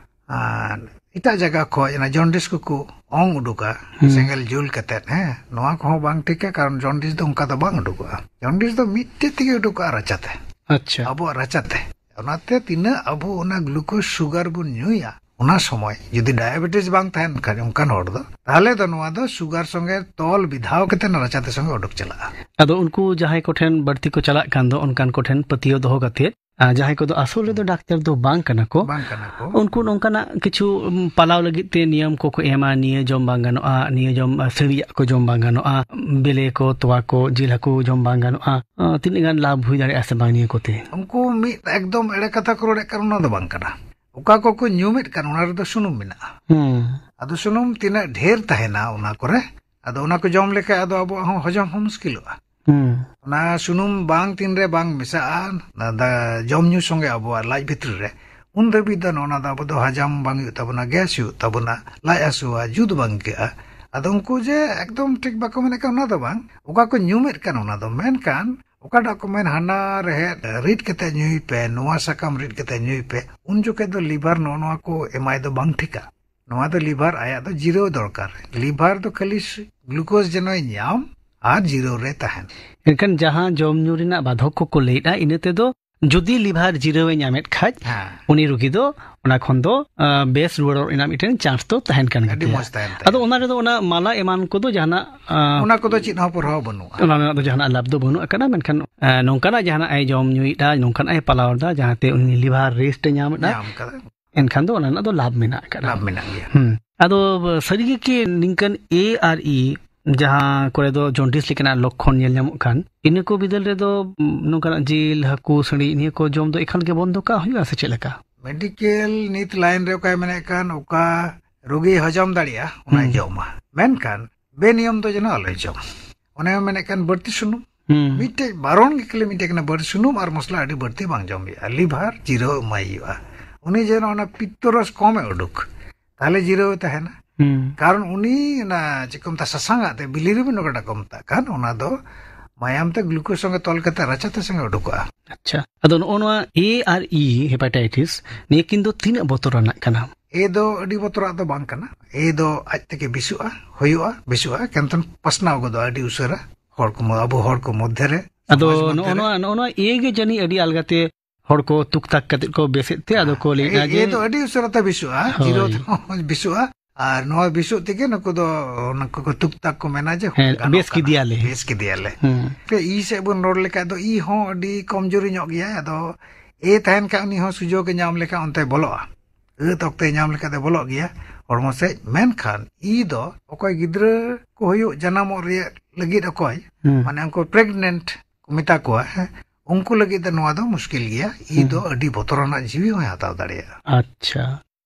ᱟᱨ ᱮᱴᱟᱜ ᱡᱟᱭᱜᱟ ᱠᱷᱚᱡ ᱚᱱᱟ ᱡᱚᱱᱰᱤᱥ ᱠᱚᱠᱚ ᱚᱝ ᱩᱰᱩᱠᱟ, ᱦᱩᱸ᱾ ᱥᱮᱸᱜᱮᱞ ᱡᱩᱞ ᱠᱟᱛᱮ, ᱦᱮᱸ, ᱱᱚᱣᱟ ᱠᱚᱦᱚᱸ ᱵᱟᱝ ᱴᱷᱤᱠᱟ, ᱠᱟᱨᱚᱱ ᱡᱚᱱᱰᱤᱥ ᱫᱚ ᱚᱱᱠᱟ ᱫᱚ ᱵᱟᱝ ᱩᱰᱩᱠᱚᱜᱼᱟ᱾ ᱡᱚᱱᱰᱤᱥ ᱫᱚ ᱢᱤᱫᱴᱮᱡ ᱛᱮᱜᱮ ᱩᱰᱩᱠᱚᱜᱼᱟ, ᱨᱟᱪᱟᱛᱮ᱾ ᱟᱪᱪᱷᱟ᱾ ᱟᱵᱚᱣᱟᱜ ᱨᱟᱪᱟᱛᱮ᱾ ᱚᱱᱟᱛᱮ ᱛᱤᱱᱟᱹᱜ ᱟᱵᱚ ᱚᱱᱟ ᱜᱞᱩᱠᱳᱡᱽ ᱥᱩᱜᱟᱨ ᱵᱚᱱ ᱧᱩᱭᱟ, ᱚᱱᱟ ᱥᱚᱢᱚᱭ ᱡᱩᱫᱤ ᱰᱟᱭᱟᱵᱮᱴᱤᱥ ᱵᱟᱝ ᱛᱟᱦᱮᱱ ᱠᱷᱟᱡ ᱚᱱᱠᱟᱱ ᱦᱚᱲ ᱫᱚ, ᱛᱟᱦᱞᱮ ᱫᱚ ᱱᱚᱣᱟ ᱫᱚ ᱥᱩᱜᱟᱨ ᱥᱚᱸᱜᱮ ᱛᱚᱞ ᱵᱤᱫᱷᱟᱣ ᱠᱟᱛᱮ ᱚᱱᱟ ᱨᱟᱪᱟᱛᱮ ᱥᱚᱸᱜᱮ ᱩᱰᱩᱠ ᱪᱟᱞᱟᱜᱼᱟ᱾ ᱟᱫᱚ ᱩᱱᱠᱩ ᱡᱟᱦᱟᱸᱭ ᱠᱚᱴᱷᱮᱱ ᱵᱟᱹᱲᱛᱤ ᱠᱚ ᱪᱟᱞᱟᱜ ᱠᱟᱱ ᱫᱚ, ᱚᱱᱠᱟᱱ ᱠᱚᱴᱷᱮᱱ ᱯᱟᱹᱛᱭᱟᱹᱣ ᱫᱚᱦᱚ ᱠᱟᱛᱮ, ᱟᱨ ᱡᱟᱦᱟᱸᱭ ᱠᱚᱫᱚ ᱟᱥᱚᱞ ᱨᱮᱫᱚ ᱰᱟᱠᱛᱟᱨ ᱫᱚ ᱵᱟᱝ ᱠᱟᱱᱟ ᱠᱚ, ᱵᱟᱝ ᱠᱟᱱᱟ ᱠᱚ᱾ ᱩᱱᱠᱩ ᱱᱚᱝᱠᱟᱱᱟᱜ ᱠᱤᱪᱷᱩ, ᱩᱢ, ᱯᱟᱞᱟᱣ ᱞᱟᱹᱜᱤᱫ ᱛᱮ ᱱᱤᱭᱚᱢ ᱠᱚᱠᱚ ᱮᱢᱟ, ᱱᱤᱭᱟᱹ ᱡᱚᱢ ᱵᱟᱝ ᱜᱟᱱᱚᱜᱼᱟ, ᱱᱤᱭᱟᱹ ᱡᱚᱢ, ᱟ, ᱥᱤᱲᱤᱭᱟᱜ ᱠᱚ ᱡᱚᱢ ᱵᱟᱝ ᱜᱟᱱᱚᱜᱼᱟ, ᱵᱮᱞᱮ ᱠᱚ, ᱛᱚᱣᱟ ᱠᱚ, ᱡᱤᱞ ᱦᱟᱹᱠᱩ ᱡᱚᱢ ᱵᱟᱝ ᱜᱟᱱᱚᱜᱼᱟ᱾ ᱟ, ᱛᱤᱱᱟᱹᱜ ᱜᱟᱱ ᱞᱟᱵᱷ ᱦᱩᱭ ᱫᱟᱲᱮᱭᱟᱜᱼᱟ ᱥᱮ ᱵᱟᱝ ᱱᱤᱭᱟᱹ ᱠᱚᱛᱮ? ᱩᱱᱠᱩ ᱢᱤᱫ ᱮᱠᱫᱚᱢ ᱮᱲᱮ ᱠᱟᱛᱷᱟ ᱠᱚ ᱨᱚᱲᱮᱫ ᱠᱟᱱ, ᱚᱱᱟ ᱫᱚ ᱵᱟᱝ ᱠᱟᱱᱟ᱾ ᱚᱠᱟ ᱠᱚᱠᱚ ᱧᱩᱢᱮᱫ ᱠᱟᱱ, ᱚᱱᱟ ᱨᱮᱫᱚ ᱥᱩᱱᱩᱢ ᱢᱮᱱᱟᱜᱼᱟ᱾ ᱦᱩᱸ᱾ ᱟᱫᱚ ᱥᱩᱱᱩᱢ ᱛᱤᱱᱟᱹᱜ ᱰᱷᱮᱨ ᱛᱟᱦᱮᱱᱟ ᱚᱱᱟ ᱠᱚᱨᱮ, ᱟᱫᱚ ᱚᱱᱟ ᱠᱚ ᱡᱚᱢ ᱞᱮᱠᱷᱟᱡ ᱟᱫᱚ ᱟᱵᱚᱣᱟᱜ ᱦᱚᱸ ᱦᱚᱡᱚᱢ ᱦᱚᱸ ᱢᱩᱥᱠᱤᱞᱚᱜᱼᱟ᱾ ᱦᱩᱸ᱾ ᱚᱱᱟ ᱥᱩᱱᱩᱢ ᱵᱟᱝ ᱛᱤᱱᱨᱮ ᱵᱟᱝ ᱢᱮᱥᱟᱜᱼᱟ, ᱚᱱᱟ ᱫᱟ-, ᱡᱚᱢ ᱧᱩ ᱥᱚᱸᱜᱮ ᱟᱵᱚᱣᱟᱜ ᱞᱟᱡ ᱵᱷᱤᱛᱨᱤ ᱨᱮ, ᱩᱱ ᱫᱷᱟᱹᱵᱤᱡ ᱫᱚ ᱱᱚᱜᱼᱚ ᱱᱟ ᱫᱚ ᱟᱵᱚ ᱫᱚ ᱦᱟᱡᱟᱢ ᱵᱟᱝ ᱦᱩᱭᱩᱜ ᱛᱟᱵᱚᱱᱟ, ᱜᱮᱥ ᱦᱩᱭᱩᱜ ᱛᱟᱵᱚᱱᱟ, ᱞᱟᱡ ᱦᱟᱹᱥᱩᱣᱟ, ᱡᱩᱛ ᱵᱟᱝ ᱟᱹᱭᱠᱟᱹᱜᱼᱟ᱾ ᱟᱫᱚ ᱩᱱᱠᱩ ᱡᱮ ᱮᱠᱫᱚᱢ ᱴᱷᱤᱠ ᱵᱟᱠᱚ ᱢᱮᱱᱮᱫ ᱠᱟᱱ, ᱚᱱᱟ ᱫᱚ ᱵᱟᱝ, ᱚᱠᱟ ᱠᱚ ᱧᱩᱢᱮᱫ ᱠᱟᱱ ᱚᱱᱟ ᱫᱚ, ᱢᱮᱱᱠᱷᱟᱱ ᱚᱠᱟᱴᱟᱜ ᱠᱚ ᱢᱮᱱ, ᱦᱟᱱᱟ ᱨᱮᱦᱮᱫ ᱨᱤᱫ ᱠᱟᱛᱮ ᱧᱩᱭ ᱯᱮ, ᱱᱚᱣᱟ ᱥᱟᱠᱟᱢ ᱨᱤᱫ ᱠᱟᱛᱮ ᱧᱩᱭ ᱯᱮ, ᱩᱱ ᱡᱚᱠᱷᱮᱡ ᱫᱚ ᱞᱤᱵᱷᱟᱨ ᱱᱚᱜᱼᱚ ᱱᱚᱣᱟ ᱠᱚ ᱮᱢᱟᱭ ᱫᱚ ᱵᱟᱝ ᱴᱷᱤᱠᱟ᱾ ᱱᱚᱣᱟ ᱫᱚ ᱞᱤᱵᱷᱟᱨ ᱟᱭᱟᱜ ᱫᱚ ᱡᱤᱨᱟᱹᱣ ᱫᱚᱨᱠᱟᱨ᱾ ᱞᱤᱵᱷᱟᱨ ᱫᱚ ᱠᱷᱟᱹᱞᱤ ᱥᱩ-, ᱜᱞᱩᱠᱳᱡᱽ ᱡᱮᱱᱚᱭ ᱧᱟᱢ ᱟᱨ ᱡᱤᱨᱟᱹᱣ ᱨᱮ ᱛᱟᱦᱮᱱ᱾ ᱮᱱᱠᱷᱟᱱ ᱡᱟᱦᱟᱸ ᱡᱚᱢ ᱧᱩ ᱨᱮᱱᱟᱜ ᱵᱟᱫᱷᱚᱠ ᱠᱚᱠᱚ ᱞᱟᱹᱭᱮᱫᱼᱟ, ᱤᱱᱟᱹ ᱛᱮᱫᱚ ᱡᱩᱫᱤ ᱞᱤᱵᱷᱟᱨ ᱡᱤᱨᱟᱹᱣ ᱮ ᱧᱟᱢᱮᱫ ᱠᱷᱟᱡ, ᱦᱮᱸ᱾ ᱩᱱᱤ ᱨᱩᱜᱤ ᱫᱚ ᱚᱱᱟ ᱠᱷᱚᱱ ᱫᱚ, ᱟ, ᱵᱮᱥ ᱨᱩᱣᱟᱹᱲᱚᱜ ᱨᱮᱱᱟᱜ ᱢᱤᱫᱴᱮᱱ ᱪᱟᱱᱥ ᱫᱚ ᱛᱟᱦᱮᱱ ᱠᱟᱱ ᱟᱹᱰᱤ ᱜᱮᱭᱟ᱾ ᱢᱚᱡᱽ ᱛᱟᱦᱮᱱ ᱛᱟᱭᱟ᱾ ᱟᱫᱚ ᱚᱱᱟ ᱨᱮᱫᱚ ᱚᱱᱟ ᱢᱟᱞᱟ ᱮᱢᱟᱱ ᱠᱚᱫᱚ ᱡᱟᱦᱟᱱᱟᱜ, ᱟ, ᱚᱱᱟ ᱠᱚᱫᱚ ᱪᱮᱫ ᱦᱚᱸ ᱯᱨᱚᱵᱷᱟᱵᱽ ᱵᱟᱹᱱᱩᱜᱼᱟ᱾ ᱚᱱᱟ ᱨᱮᱱᱟᱜ ᱫᱚ ᱡᱟᱦᱟᱱᱟᱜ ᱞᱟᱵᱷ ᱫᱚ ᱵᱟᱹᱱᱩᱜ ᱟᱠᱟᱫᱟ, ᱢᱮᱱᱠᱷᱟᱱ, ᱟ, ᱱᱚᱝᱠᱟᱱᱟᱜ ᱡᱟᱦᱟᱱᱟᱜ ᱮ ᱡᱚᱢ ᱧᱩᱭᱮᱫᱟ, ᱱᱚᱝᱠᱟᱱᱟᱜ ᱮ ᱯᱟᱞᱟᱣ ᱮᱫᱟ, ᱡᱟᱦᱟᱸᱛᱮ ᱩᱱᱤ ᱞᱤᱵᱷᱟᱨ ᱨᱮᱥᱴ ᱮ ᱧᱟᱢ ᱮᱫᱟ, ᱧᱟᱢ ᱠᱟᱫᱟ᱾ ᱮᱱᱠᱷᱟᱱ ᱫᱚ ᱚᱱᱟ ᱨᱮᱱᱟᱜ ᱫᱚ ᱞᱟᱵᱷ ᱢᱮᱱᱟᱜ ᱟᱠᱟᱫᱟ᱾ ᱞᱟᱵᱷ ᱢᱮᱱᱟᱜ ᱜᱮᱭᱟ᱾ ᱦᱩᱸ᱾ ᱟᱫᱚ ᱥᱟᱹᱨᱤᱜᱮ ᱠᱤ ᱱᱤᱝᱠᱟᱹᱱ ᱮ ᱟᱨ ᱤ, ᱡᱟᱦᱟᱸ ᱠᱚᱨᱮ ᱫᱚ ᱡᱚᱱᱰᱤᱥ ᱞᱮᱠᱟᱱᱟᱜ ᱞᱚᱠᱠᱷᱚᱱ ᱧᱮᱞ ᱧᱟᱢᱚᱜ ᱠᱷᱟᱱ, ᱤᱱᱟᱹ ᱠᱚ ᱵᱤᱫᱟᱹᱞ ᱨᱮᱫᱚ, ᱩᱢ, ᱱᱚᱝᱠᱟᱱᱟᱜ ᱡᱤᱞ, ᱦᱟᱹᱠᱩ, ᱥᱟᱺᱰᱤ, ᱱᱤᱭᱟᱹ ᱠᱚ ᱡᱚᱢ ᱫᱚ ᱮᱠᱟᱞ ᱜᱮ ᱵᱚᱱᱫᱚ ᱠᱟᱜ ᱦᱩᱭᱩᱜᱼᱟ ᱥᱮ ᱪᱮᱫ ᱞᱮᱠᱟ? ᱢᱮᱰᱤᱠᱮᱞ ᱱᱤᱛ ᱞᱟᱭᱤᱱ ᱨᱮ ᱚᱠᱚᱭ ᱢᱮᱱᱮᱫ ᱠᱟᱱ, ᱚᱠᱟ ᱨᱳᱜᱤᱭ ᱦᱚᱡᱚᱢ ᱫᱟᱲᱮᱭᱟᱜᱼᱟ, ᱚᱱᱟᱭ ᱦᱩᱸ᱾ ᱡᱚᱢᱟ᱾ ᱢᱮᱱᱠᱷᱟᱱ ᱵᱮᱱᱤᱭᱚᱢ ᱫᱚ ᱡᱮᱱᱚ ᱟᱞᱚᱭ ᱡᱚᱢ᱾ ᱚᱱᱮ ᱢᱮᱱᱮᱫ ᱠᱟᱱ ᱵᱟᱹᱲᱛᱤ ᱥᱩᱱᱩᱢ᱾ ᱦᱩᱸ᱾ ᱢᱤᱫᱴᱮᱡ ᱵᱟᱨᱚᱱ ᱜᱮ ᱠᱷᱟᱹᱞᱤ ᱢᱤᱫᱴᱮᱡ ᱠᱟᱱᱟ, ᱵᱟᱹᱲᱛᱤ ᱥᱩᱱᱩᱢ ᱟᱨ ᱢᱚᱥᱞᱟ ᱟᱹᱰᱤ ᱵᱟᱹᱲᱛᱤ ᱵᱟᱝ ᱡᱚᱢ ᱦᱩᱭᱩᱜᱼᱟ᱾ ᱞᱤᱵᱷᱟᱨ ᱡᱤᱨᱟᱹᱣ ᱮᱢᱟᱭ ᱦᱩᱭᱩᱜᱼᱟ᱾ ᱩᱱᱤ ᱡᱮᱱᱚ ᱚᱱᱟ ᱯᱤᱛᱛᱚ ᱨᱚᱥ ᱠᱚᱢᱮ ᱩᱰᱩᱠ᱾ ᱛᱟᱦᱞᱮ ᱡᱤᱨᱟᱹᱣ ᱮ ᱛᱟᱦᱮᱱᱟ᱾ ᱦᱩᱸ᱾ ᱠᱟᱨᱚᱱ ᱩᱱᱤ ᱚᱱᱟ ᱪᱮᱫ ᱠᱚ ᱢᱮᱛᱟᱜᱼᱟ, ᱥᱟᱥᱟᱝ ᱟᱜ ᱛᱮ, ᱵᱤᱞᱤᱨᱩᱵᱤᱱ ᱚᱠᱟᱴᱟᱜ ᱠᱚ ᱢᱮᱛᱟᱜ ᱠᱟᱱ, ᱚᱱᱟ ᱫᱚ ᱢᱟᱭᱟᱢ ᱛᱮ ᱜᱞᱩᱠᱳᱡᱽ ᱥᱚᱸᱜᱮ ᱛᱚᱞ ᱠᱟᱛᱮ ᱨᱟᱪᱟ ᱛᱮ ᱥᱚᱸᱜᱮ ᱩᱰᱩᱠᱚᱜᱼᱟ᱾ ᱟᱪᱪᱷᱟ, ᱟᱫᱚ ᱱᱚᱜᱼᱚ ᱱᱚᱣᱟ ᱮ ᱟᱨ ᱤ ᱦᱮᱯᱟᱴᱟᱭᱴᱤᱥ ᱱᱤᱭᱟᱹ ᱠᱤᱱ ᱫᱚ ᱛᱤᱱᱟᱹᱜ ᱵᱚᱛᱚᱨᱟᱱᱟᱜ ᱠᱟᱱᱟ? ᱮ ᱫᱚ ᱟᱹᱰᱤ ᱵᱚᱛᱚᱨᱟᱜ ᱫᱚ ᱵᱟᱝ ᱠᱟᱱᱟ᱾ ᱮ ᱫᱚ ᱟᱡ ᱛᱮᱜᱮ ᱵᱮᱥᱚᱜᱼᱟ, ᱦᱩᱭᱩᱜᱼᱟ, ᱵᱮᱥᱚᱜᱼᱟ, ᱠᱤᱱᱛᱩ ᱯᱟᱥᱱᱟᱣ ᱜᱚᱫᱚᱜᱼᱟ ᱟᱹᱰᱤ ᱩᱥᱟᱹᱨᱟ ᱦᱚᱲ ᱠᱚ ᱢᱚ-, ᱟᱵᱚ ᱦᱚᱲ ᱠᱚ ᱢᱚᱫᱽᱫᱷᱮ ᱨᱮ, ᱟᱫᱚ ᱥᱚᱢᱟᱡᱽ ᱢᱚᱫᱽᱫᱷᱮ ᱱᱚᱜᱼᱚ ᱨᱮ᱾ ᱱᱚᱣᱟ, ᱱᱚᱜᱼᱚ ᱱᱚᱣᱟ ᱮ ᱜᱮ ᱡᱟᱹᱱᱤᱡ ᱟᱹᱰᱤ ᱟᱞᱜᱟᱛᱮ ᱦᱚᱲ ᱠᱚ ᱛᱩᱠ ᱛᱟᱠ ᱠᱟᱛᱮ ᱠᱚ ᱵᱮᱥᱮᱫ ᱛᱮ, ᱟᱫᱚ ᱠᱚ ᱞᱟᱹᱭᱮᱫᱼᱟ ᱮ, ᱡᱮ ᱮ ᱫᱚ ᱟᱹᱰᱤ ᱩᱥᱟᱹᱨᱟ ᱛᱮ ᱵᱮᱥᱚᱜᱼᱟ, ᱦᱳᱭ᱾ ᱡᱤᱨᱟᱹᱣ ᱛᱮᱦᱚᱸ ᱵᱮᱥᱚᱜᱼᱟ᱾ ᱟᱨ ᱱᱚᱣᱟ ᱵᱮᱥᱚᱜ ᱛᱮᱜᱮ ᱱᱩᱠᱩ ᱫᱚ, ᱱᱩᱠᱩ ᱠᱚ ᱛᱩᱠ ᱛᱟᱠ ᱠᱚ ᱢᱮᱱᱟ ᱡᱮ ᱦᱮᱸ, ᱜᱟᱱᱚᱜ ᱵᱮᱥ ᱠᱟᱱᱟ, ᱠᱮᱫᱮᱭᱟᱞᱮ᱾ ᱵᱮᱥ ᱠᱮᱫᱮᱭᱟᱞᱮ᱾ ᱦᱩᱸ᱾ ᱛᱚ, ᱤ ᱥᱮᱫ ᱵᱚᱱ ᱨᱚᱲ ᱞᱮᱠᱷᱟᱡ ᱫᱚ, ᱤ ᱦᱚᱸ ᱟᱹᱰᱤ ᱠᱚᱢᱡᱩᱨᱤ ᱧᱚᱜ ᱜᱮᱭᱟᱭ᱾ ᱟᱫᱚ ᱮ ᱛᱟᱦᱮᱱ ᱠᱷᱟᱡ ᱩᱱᱤ ᱦᱚᱸ ᱥᱩᱡᱳᱜᱽ ᱮ ᱧᱟᱢ ᱞᱮᱠᱷᱟᱱ ᱚᱱᱛᱮ ᱵᱚᱞᱚᱜᱼᱟ᱾ ᱟᱹᱛ ᱚᱠᱛᱮ ᱧᱟᱢ ᱞᱮᱠᱷᱟᱡ ᱫᱚ ᱵᱚᱞᱚᱜ ᱜᱮᱭᱟ ᱦᱚᱲᱢᱚ ᱥᱮᱫ᱾ ᱢᱮᱱᱠᱷᱟᱱ ᱤ ᱫᱚ ᱚᱠᱚᱭ ᱜᱤᱫᱽᱨᱟᱹ ᱠᱚ ᱦᱩᱭᱩᱜ, ᱡᱟᱱᱟᱢᱚᱜ ᱨᱮᱭᱟᱜ ᱞᱟᱹᱜᱤᱫ ᱚᱠᱚᱭ, ᱦᱩᱸ᱾ ᱢᱟᱱᱮ ᱩᱱᱠᱩ ᱯᱨᱮᱜᱱᱮᱱᱴ ᱠᱚ ᱢᱮᱛᱟ ᱠᱚᱣᱟ, ᱦᱮᱸ, ᱩᱱᱠᱩ ᱞᱟᱹᱜᱤᱫ ᱫᱚ ᱱᱚᱣᱟ ᱫᱚ ᱢᱩᱥᱠᱤᱞ ᱜᱮᱭᱟ᱾ ᱤ ᱦᱩᱸ᱾ ᱫᱚ ᱟᱹᱰᱤ ᱵᱚᱛᱚᱨᱟᱱᱟᱜ ᱡᱤᱣᱤ ᱦᱚᱸᱭ ᱦᱟᱛᱟᱣ ᱫᱟᱲᱮᱭᱟᱜᱼᱟ᱾ ᱟᱪᱪᱷᱟ,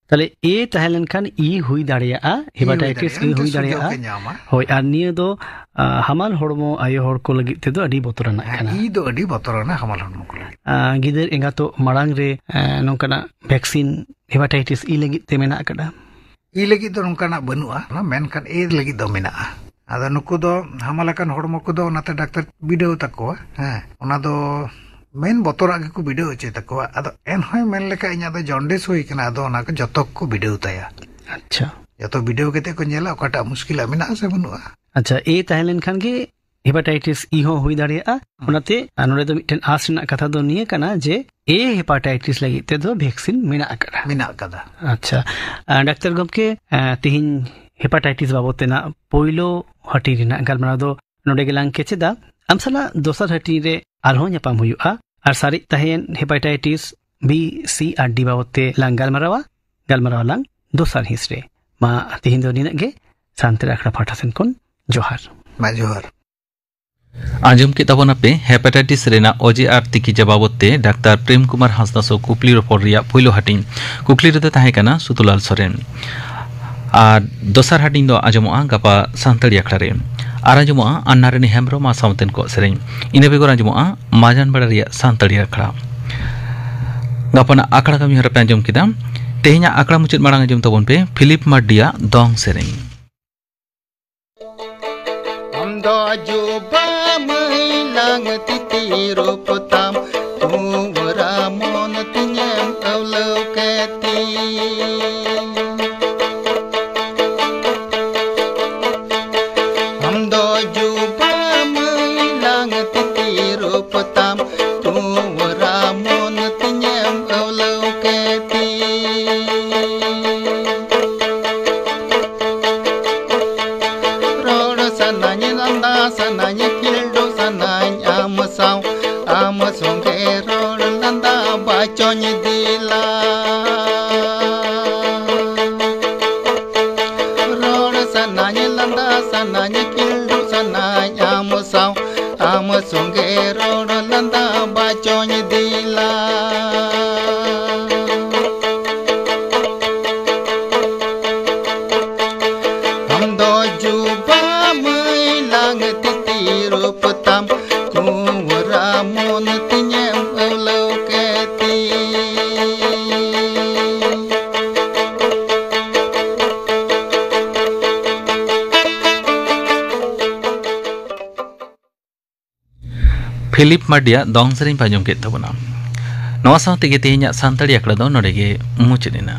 ᱛᱟᱦᱞᱮ ᱮ ᱛᱟᱦᱮᱸ ᱞᱮᱱᱠᱷᱟᱱ ᱤ ᱦᱩᱭ ᱫᱟᱲᱮᱭᱟᱜᱼᱟ, ᱤ ᱦᱩᱭ ᱦᱮᱯᱟᱴᱟᱭᱴᱤᱥ ᱫᱟᱲᱮᱭᱟᱜᱼᱟ, ᱤ ᱦᱩᱭ ᱢᱤᱫᱴᱮᱱ ᱥᱩᱡᱳᱜᱽ ᱫᱟᱲᱮᱭᱟᱜᱼᱟ᱾ ᱮ ᱧᱟᱢᱟ᱾ ᱦᱳᱭ, ᱟᱨ ᱱᱤᱭᱟᱹ ᱫᱚ, ᱟ, ᱦᱟᱢᱟᱞ ᱦᱚᱲᱢᱚ ᱟᱭᱳ ᱦᱚᱲ ᱠᱚ ᱞᱟᱹᱜᱤᱫ ᱛᱮᱫᱚ ᱟᱹᱰᱤ ᱵᱚᱛᱚᱨᱟᱱᱟᱜ ᱦᱮᱸ, ᱠᱟᱱᱟ᱾ ᱤ ᱫᱚ ᱟᱹᱰᱤ ᱵᱚᱛᱚᱨᱟᱱᱟ ᱦᱟᱢᱟᱞ ᱦᱚᱲᱢᱚ ᱠᱚ ᱞᱟᱹᱜᱤᱫ᱾ ᱟ, ᱜᱤᱫᱟᱹᱨ ᱮᱸᱜᱟᱛᱚᱜ ᱢᱟᱲᱟᱝ ᱨᱮ, ᱟ, ᱱᱚᱝᱠᱟᱱᱟᱜ ᱵᱷᱮᱠᱥᱤᱱ ᱦᱮᱯᱟᱴᱟᱭᱴᱤᱥ ᱤ ᱞᱟᱹᱜᱤᱫ ᱛᱮ ᱢᱮᱱᱟᱜ ᱟᱠᱟᱫᱟ? ᱤ ᱞᱟᱹᱜᱤᱫ ᱫᱚ ᱱᱚᱝᱠᱟᱱᱟᱜ ᱵᱟᱹᱱᱩᱜᱼᱟ, ᱢᱮᱱᱠᱷᱟᱱ ᱮ ᱞᱟᱹᱜᱤᱫ ᱫᱚ ᱢᱮᱱᱟᱜᱼᱟ᱾ ᱟᱫᱚ ᱱᱩᱠᱩ ᱫᱚ ᱦᱟᱢᱟᱞ ᱟᱠᱟᱱ ᱦᱚᱲᱢᱚ ᱠᱚᱫᱚ ᱚᱱᱟᱛᱮ ᱰᱟᱠᱛᱟᱨ ᱵᱤᱰᱟᱹᱣ ᱛᱟᱠᱚᱣᱟ᱾ ᱦᱮᱸ, ᱚᱱᱟ ᱫᱚ ᱢᱮᱱ ᱵᱚᱛᱚᱨᱟᱜ ᱜᱮᱠᱚ ᱵᱤᱰᱟᱹᱣ ᱦᱚᱪᱚᱭ ᱛᱟᱠᱚᱣᱟ᱾ ᱟᱫᱚ ᱮᱱᱦᱚᱸᱭ ᱢᱮᱱ ᱞᱮᱠᱷᱟᱡ ᱤᱧᱟᱹᱜ ᱫᱚ ᱡᱚᱱᱰᱤᱥ ᱦᱩᱭ ᱠᱟᱱᱟ, ᱟᱫᱚ ᱚᱱᱟ ᱠᱚ ᱡᱚᱛᱚ ᱠᱚ ᱵᱤᱰᱟᱹᱣ ᱛᱟᱭᱟ᱾ ᱟᱪᱪᱷᱟ᱾ ᱡᱚᱛᱚ ᱵᱤᱰᱟᱹᱣ ᱠᱟᱛᱮ ᱠᱚ ᱧᱮᱞᱟ ᱚᱠᱟᱴᱟᱜ ᱢᱩᱥᱠᱤᱞᱟᱜ ᱢᱮᱱᱟᱜᱼᱟ ᱥᱮ ᱵᱟᱹᱱᱩᱜᱼᱟ᱾ ᱟᱪᱪᱷᱟ, ᱮ ᱛᱟᱦᱮᱸ ᱞᱮᱱᱠᱷᱟᱱ ᱜᱮ ᱦᱮᱯᱟᱴᱟᱭᱴᱤᱥ ᱤ ᱦᱚᱸ ᱦᱩᱭ ᱫᱟᱲᱮᱭᱟᱜᱼᱟ᱾ ᱚᱱᱟᱛᱮ ᱟᱨ ᱱᱚᱰᱮ ᱫᱚ ᱢᱤᱫᱴᱮᱱ ᱟᱸᱥ ᱨᱮᱱᱟᱜ ᱠᱟᱛᱷᱟ ᱫᱚ ᱱᱤᱭᱟᱹ ᱠᱟᱱᱟ ᱡᱮ ᱮ ᱦᱮᱯᱟᱴᱟᱭᱴᱤᱥ ᱞᱟᱹᱜᱤᱫ ᱛᱮᱫᱚ ᱵᱷᱮᱠᱥᱤᱱ ᱢᱮᱱᱟᱜ ᱟᱠᱟᱫᱟ᱾ ᱢᱮᱱᱟᱜ ᱟᱠᱟᱫᱟ᱾ ᱟᱪᱪᱷᱟ, ᱟᱨ ᱰᱟᱠᱛᱟᱨ ᱜᱚᱢᱠᱮ, ᱟᱨ ᱛᱤᱦᱤᱧ ᱦᱮᱯᱟᱴᱟᱭᱴᱤᱥ ᱵᱟᱵᱚᱫ ᱛᱮᱱᱟᱜ ᱯᱳᱭᱞᱳ ᱦᱟᱹᱴᱤᱧ ᱨᱮᱱᱟᱜ ᱜᱟᱞᱢᱟᱨᱟᱣ ᱫᱚ ᱱᱚᱰᱮ ᱜᱮᱞᱟᱝ ᱠᱮᱪᱮᱫᱟ᱾ ᱟᱢ ᱥᱟᱞᱟᱜ ᱫᱚᱥᱟᱨ ᱦᱟᱹᱴᱤᱧ ᱨᱮ ᱟᱨᱦᱚᱸ ᱧᱟᱯᱟᱢ ᱦᱩᱭᱩᱜᱼᱟ᱾ ᱟᱨ ᱥᱟᱨᱮᱡ ᱛᱟᱦᱮᱸᱭᱮᱱ ᱦᱮᱯᱟᱴᱟᱭᱴᱤᱥ ᱵᱤ, ᱥᱤ ᱟᱨ ᱰᱤ ᱵᱟᱵᱚᱫ ᱛᱮ ᱞᱟᱝ ᱜᱟᱞᱢᱟᱨᱟᱣᱟ᱾ ᱜᱟᱞᱢᱟᱨᱟᱣ ᱟᱞᱟᱝ ᱫᱚᱥᱟᱨ ᱦᱤᱸᱥ ᱨᱮ᱾ ᱢᱟ ᱛᱤᱦᱤᱧ ᱫᱚ ᱱᱤᱱᱟᱹᱜ ᱜᱮ᱾ ᱥᱟᱱᱛᱟᱲᱤ ᱟᱠᱷᱲᱟ ᱯᱟᱦᱴᱟ ᱥᱮᱱ ᱠᱷᱚᱱ ᱡᱚᱦᱟᱨ᱾ ᱢᱟ ᱡᱚᱦᱟᱨ᱾ ᱟᱸᱡᱚᱢ ᱠᱮᱫ ᱛᱟᱵᱚᱱᱟᱯᱮ ᱦᱮᱯᱟᱴᱟᱭᱴᱤᱥ ᱨᱮᱱᱟᱜ ᱚᱡᱮ ᱟᱨ ᱛᱤᱠᱤᱡᱟ ᱵᱟᱵᱚᱫ ᱛᱮ ᱰᱟᱠᱛᱟᱨ ᱯᱨᱮᱢ ᱠᱩᱢᱟᱨ ᱦᱟᱸᱥᱫᱟ ᱥᱟᱶ ᱠᱩᱠᱞᱤ ᱨᱚᱯᱚᱲ ᱨᱮᱭᱟᱜ ᱯᱩᱭᱞᱩ ᱦᱟᱹᱴᱤᱧ᱾ ᱠᱩᱠᱞᱤ ᱨᱮᱫᱚ ᱛᱟᱦᱮᱸ ᱠᱟᱱᱟ ᱥᱩᱛᱩᱞᱟᱞ ᱥᱚᱨᱮᱱ᱾ ᱟᱨ ᱫᱚᱥᱟᱨ ᱦᱟᱹᱴᱤᱧ ᱫᱚ ᱟᱸᱡᱚᱢᱚᱜᱼᱟ ᱜᱟᱯᱟ ᱥᱟᱱᱛᱟᱲᱤ ᱟᱠᱷᱲᱟ ᱨᱮ᱾ ᱟᱨ ᱟᱸᱡᱚᱢᱚᱜᱼᱟ ᱟᱱᱱᱟᱨᱟᱱᱤ ᱦᱮᱢᱵᱨᱚᱢ ᱟᱨ ᱥᱟᱶᱛᱮᱱ ᱠᱚᱣᱟᱜ ᱥᱮᱨᱮᱧ᱾ ᱤᱱᱟᱹ ᱵᱮᱜᱚᱨ ᱟᱸᱡᱚᱢᱚᱜᱼᱟ ᱢᱟᱡᱟᱱ ᱵᱮᱲᱟ ᱨᱮᱭᱟᱜ ᱥᱟᱱᱛᱟᱲᱤ ᱟᱠᱷᱲᱟ᱾ ᱜᱟᱯᱟᱱᱟᱜ ᱟᱠᱷᱲᱟ ᱠᱟᱹᱢᱤ ᱦᱚᱨᱟ ᱯᱮ ᱟᱸᱡᱚᱢ ᱠᱮᱫᱟ᱾ ᱛᱮᱦᱮᱧᱟᱜ ᱟᱠᱷᱲᱟ ᱢᱩᱪᱟᱹᱫ ᱢᱟᱲᱟᱝ ᱟᱸᱡᱚᱢ ᱛᱟᱵᱚᱱ ᱯᱮ ᱯᱷᱤᱞᱤᱯ ᱢᱟᱨᱰᱤᱭᱟᱜ ᱫᱚᱝ ᱥᱮᱨᱮᱧ᱾ ᱟᱢ ᱫᱚ ᱡᱩᱵᱟ ᱢᱟᱹᱭᱞᱟᱝ ᱛᱤᱛᱤ ᱨᱩᱯ ᱛᱟᱢ, ᱠᱩᱸᱣᱟᱨᱟ ᱢᱚᱱ ᱛᱤᱧᱮᱢ ᱟᱹᱣᱞᱟᱹᱣ ᱠᱮᱫ ᱛᱤᱧ᱾ ᱟᱢ ᱫᱚ ᱡᱩᱵᱟ ᱢᱟᱹᱭᱞᱟᱝ ᱛᱤᱛᱤ ᱨᱩᱯ ᱛᱟᱢ, ᱠᱩᱸᱣᱟᱨᱟ ᱢᱚᱱ ᱛᱤᱧᱮᱢ ᱟᱹᱣᱞᱟᱹᱣ ᱠᱮᱫ ᱛᱤᱧ᱾ ᱨᱚᱲ ᱥᱟᱱᱟᱧ, ᱞᱟᱸᱫᱟ ᱥᱟᱱᱟᱧ, ᱠᱷᱤᱞᱰᱩ ᱥᱟᱱᱟᱧ ᱟᱢ ᱥᱟᱶ, ᱟᱢ ᱥᱚᱸᱜᱮ ᱨᱚᱲ ᱞᱟᱸᱫᱟ ᱵᱟᱪᱚᱧ ᱫᱤᱞᱟ᱾ ᱨᱚᱲ ᱥᱟᱱᱟᱧ, ᱞᱟᱸᱫᱟ ᱥᱟᱱᱟᱧ, ᱠᱷᱤᱞᱰᱩ ᱥᱟᱱᱟᱧ ᱟᱢ ᱥᱟᱶ, ᱟᱢ ᱥᱚᱸᱜᱮ ᱨᱚᱲ ᱞᱟᱸᱫᱟ ᱵᱟᱪᱚᱧ ᱫᱤᱞᱟ᱾ ᱟᱢ ᱫᱚ ᱡᱩᱵᱟ ᱢᱟᱹᱭᱞᱟᱝ ᱛᱤᱛᱤ ᱨᱩᱯ ᱛᱟᱢ, ᱠᱩᱸᱣᱟᱨᱟ ᱢᱚᱱ ᱛᱤᱧᱮᱢ ᱟᱹᱣᱞᱟᱹᱣ ᱠᱮᱫ ᱛᱤᱧ᱾ ᱯᱷᱤᱞᱤᱯ ᱢᱟᱨᱰᱤᱭᱟᱜ ᱫᱚᱝ ᱥᱮᱨᱮᱧ ᱯᱮ ᱟᱸᱡᱚᱢ ᱠᱮᱫ ᱛᱟᱵᱚᱱᱟ᱾ ᱱᱚᱣᱟ ᱥᱟᱶ ᱛᱮᱜᱮ ᱛᱮᱦᱮᱧᱟᱜ ᱥᱟᱱᱛᱟᱲᱤ ᱟᱠᱷᱲᱟ ᱫᱚ ᱱᱚᱰᱮ ᱜᱮ ᱢᱩᱪᱟᱹᱫ ᱮᱱᱟ᱾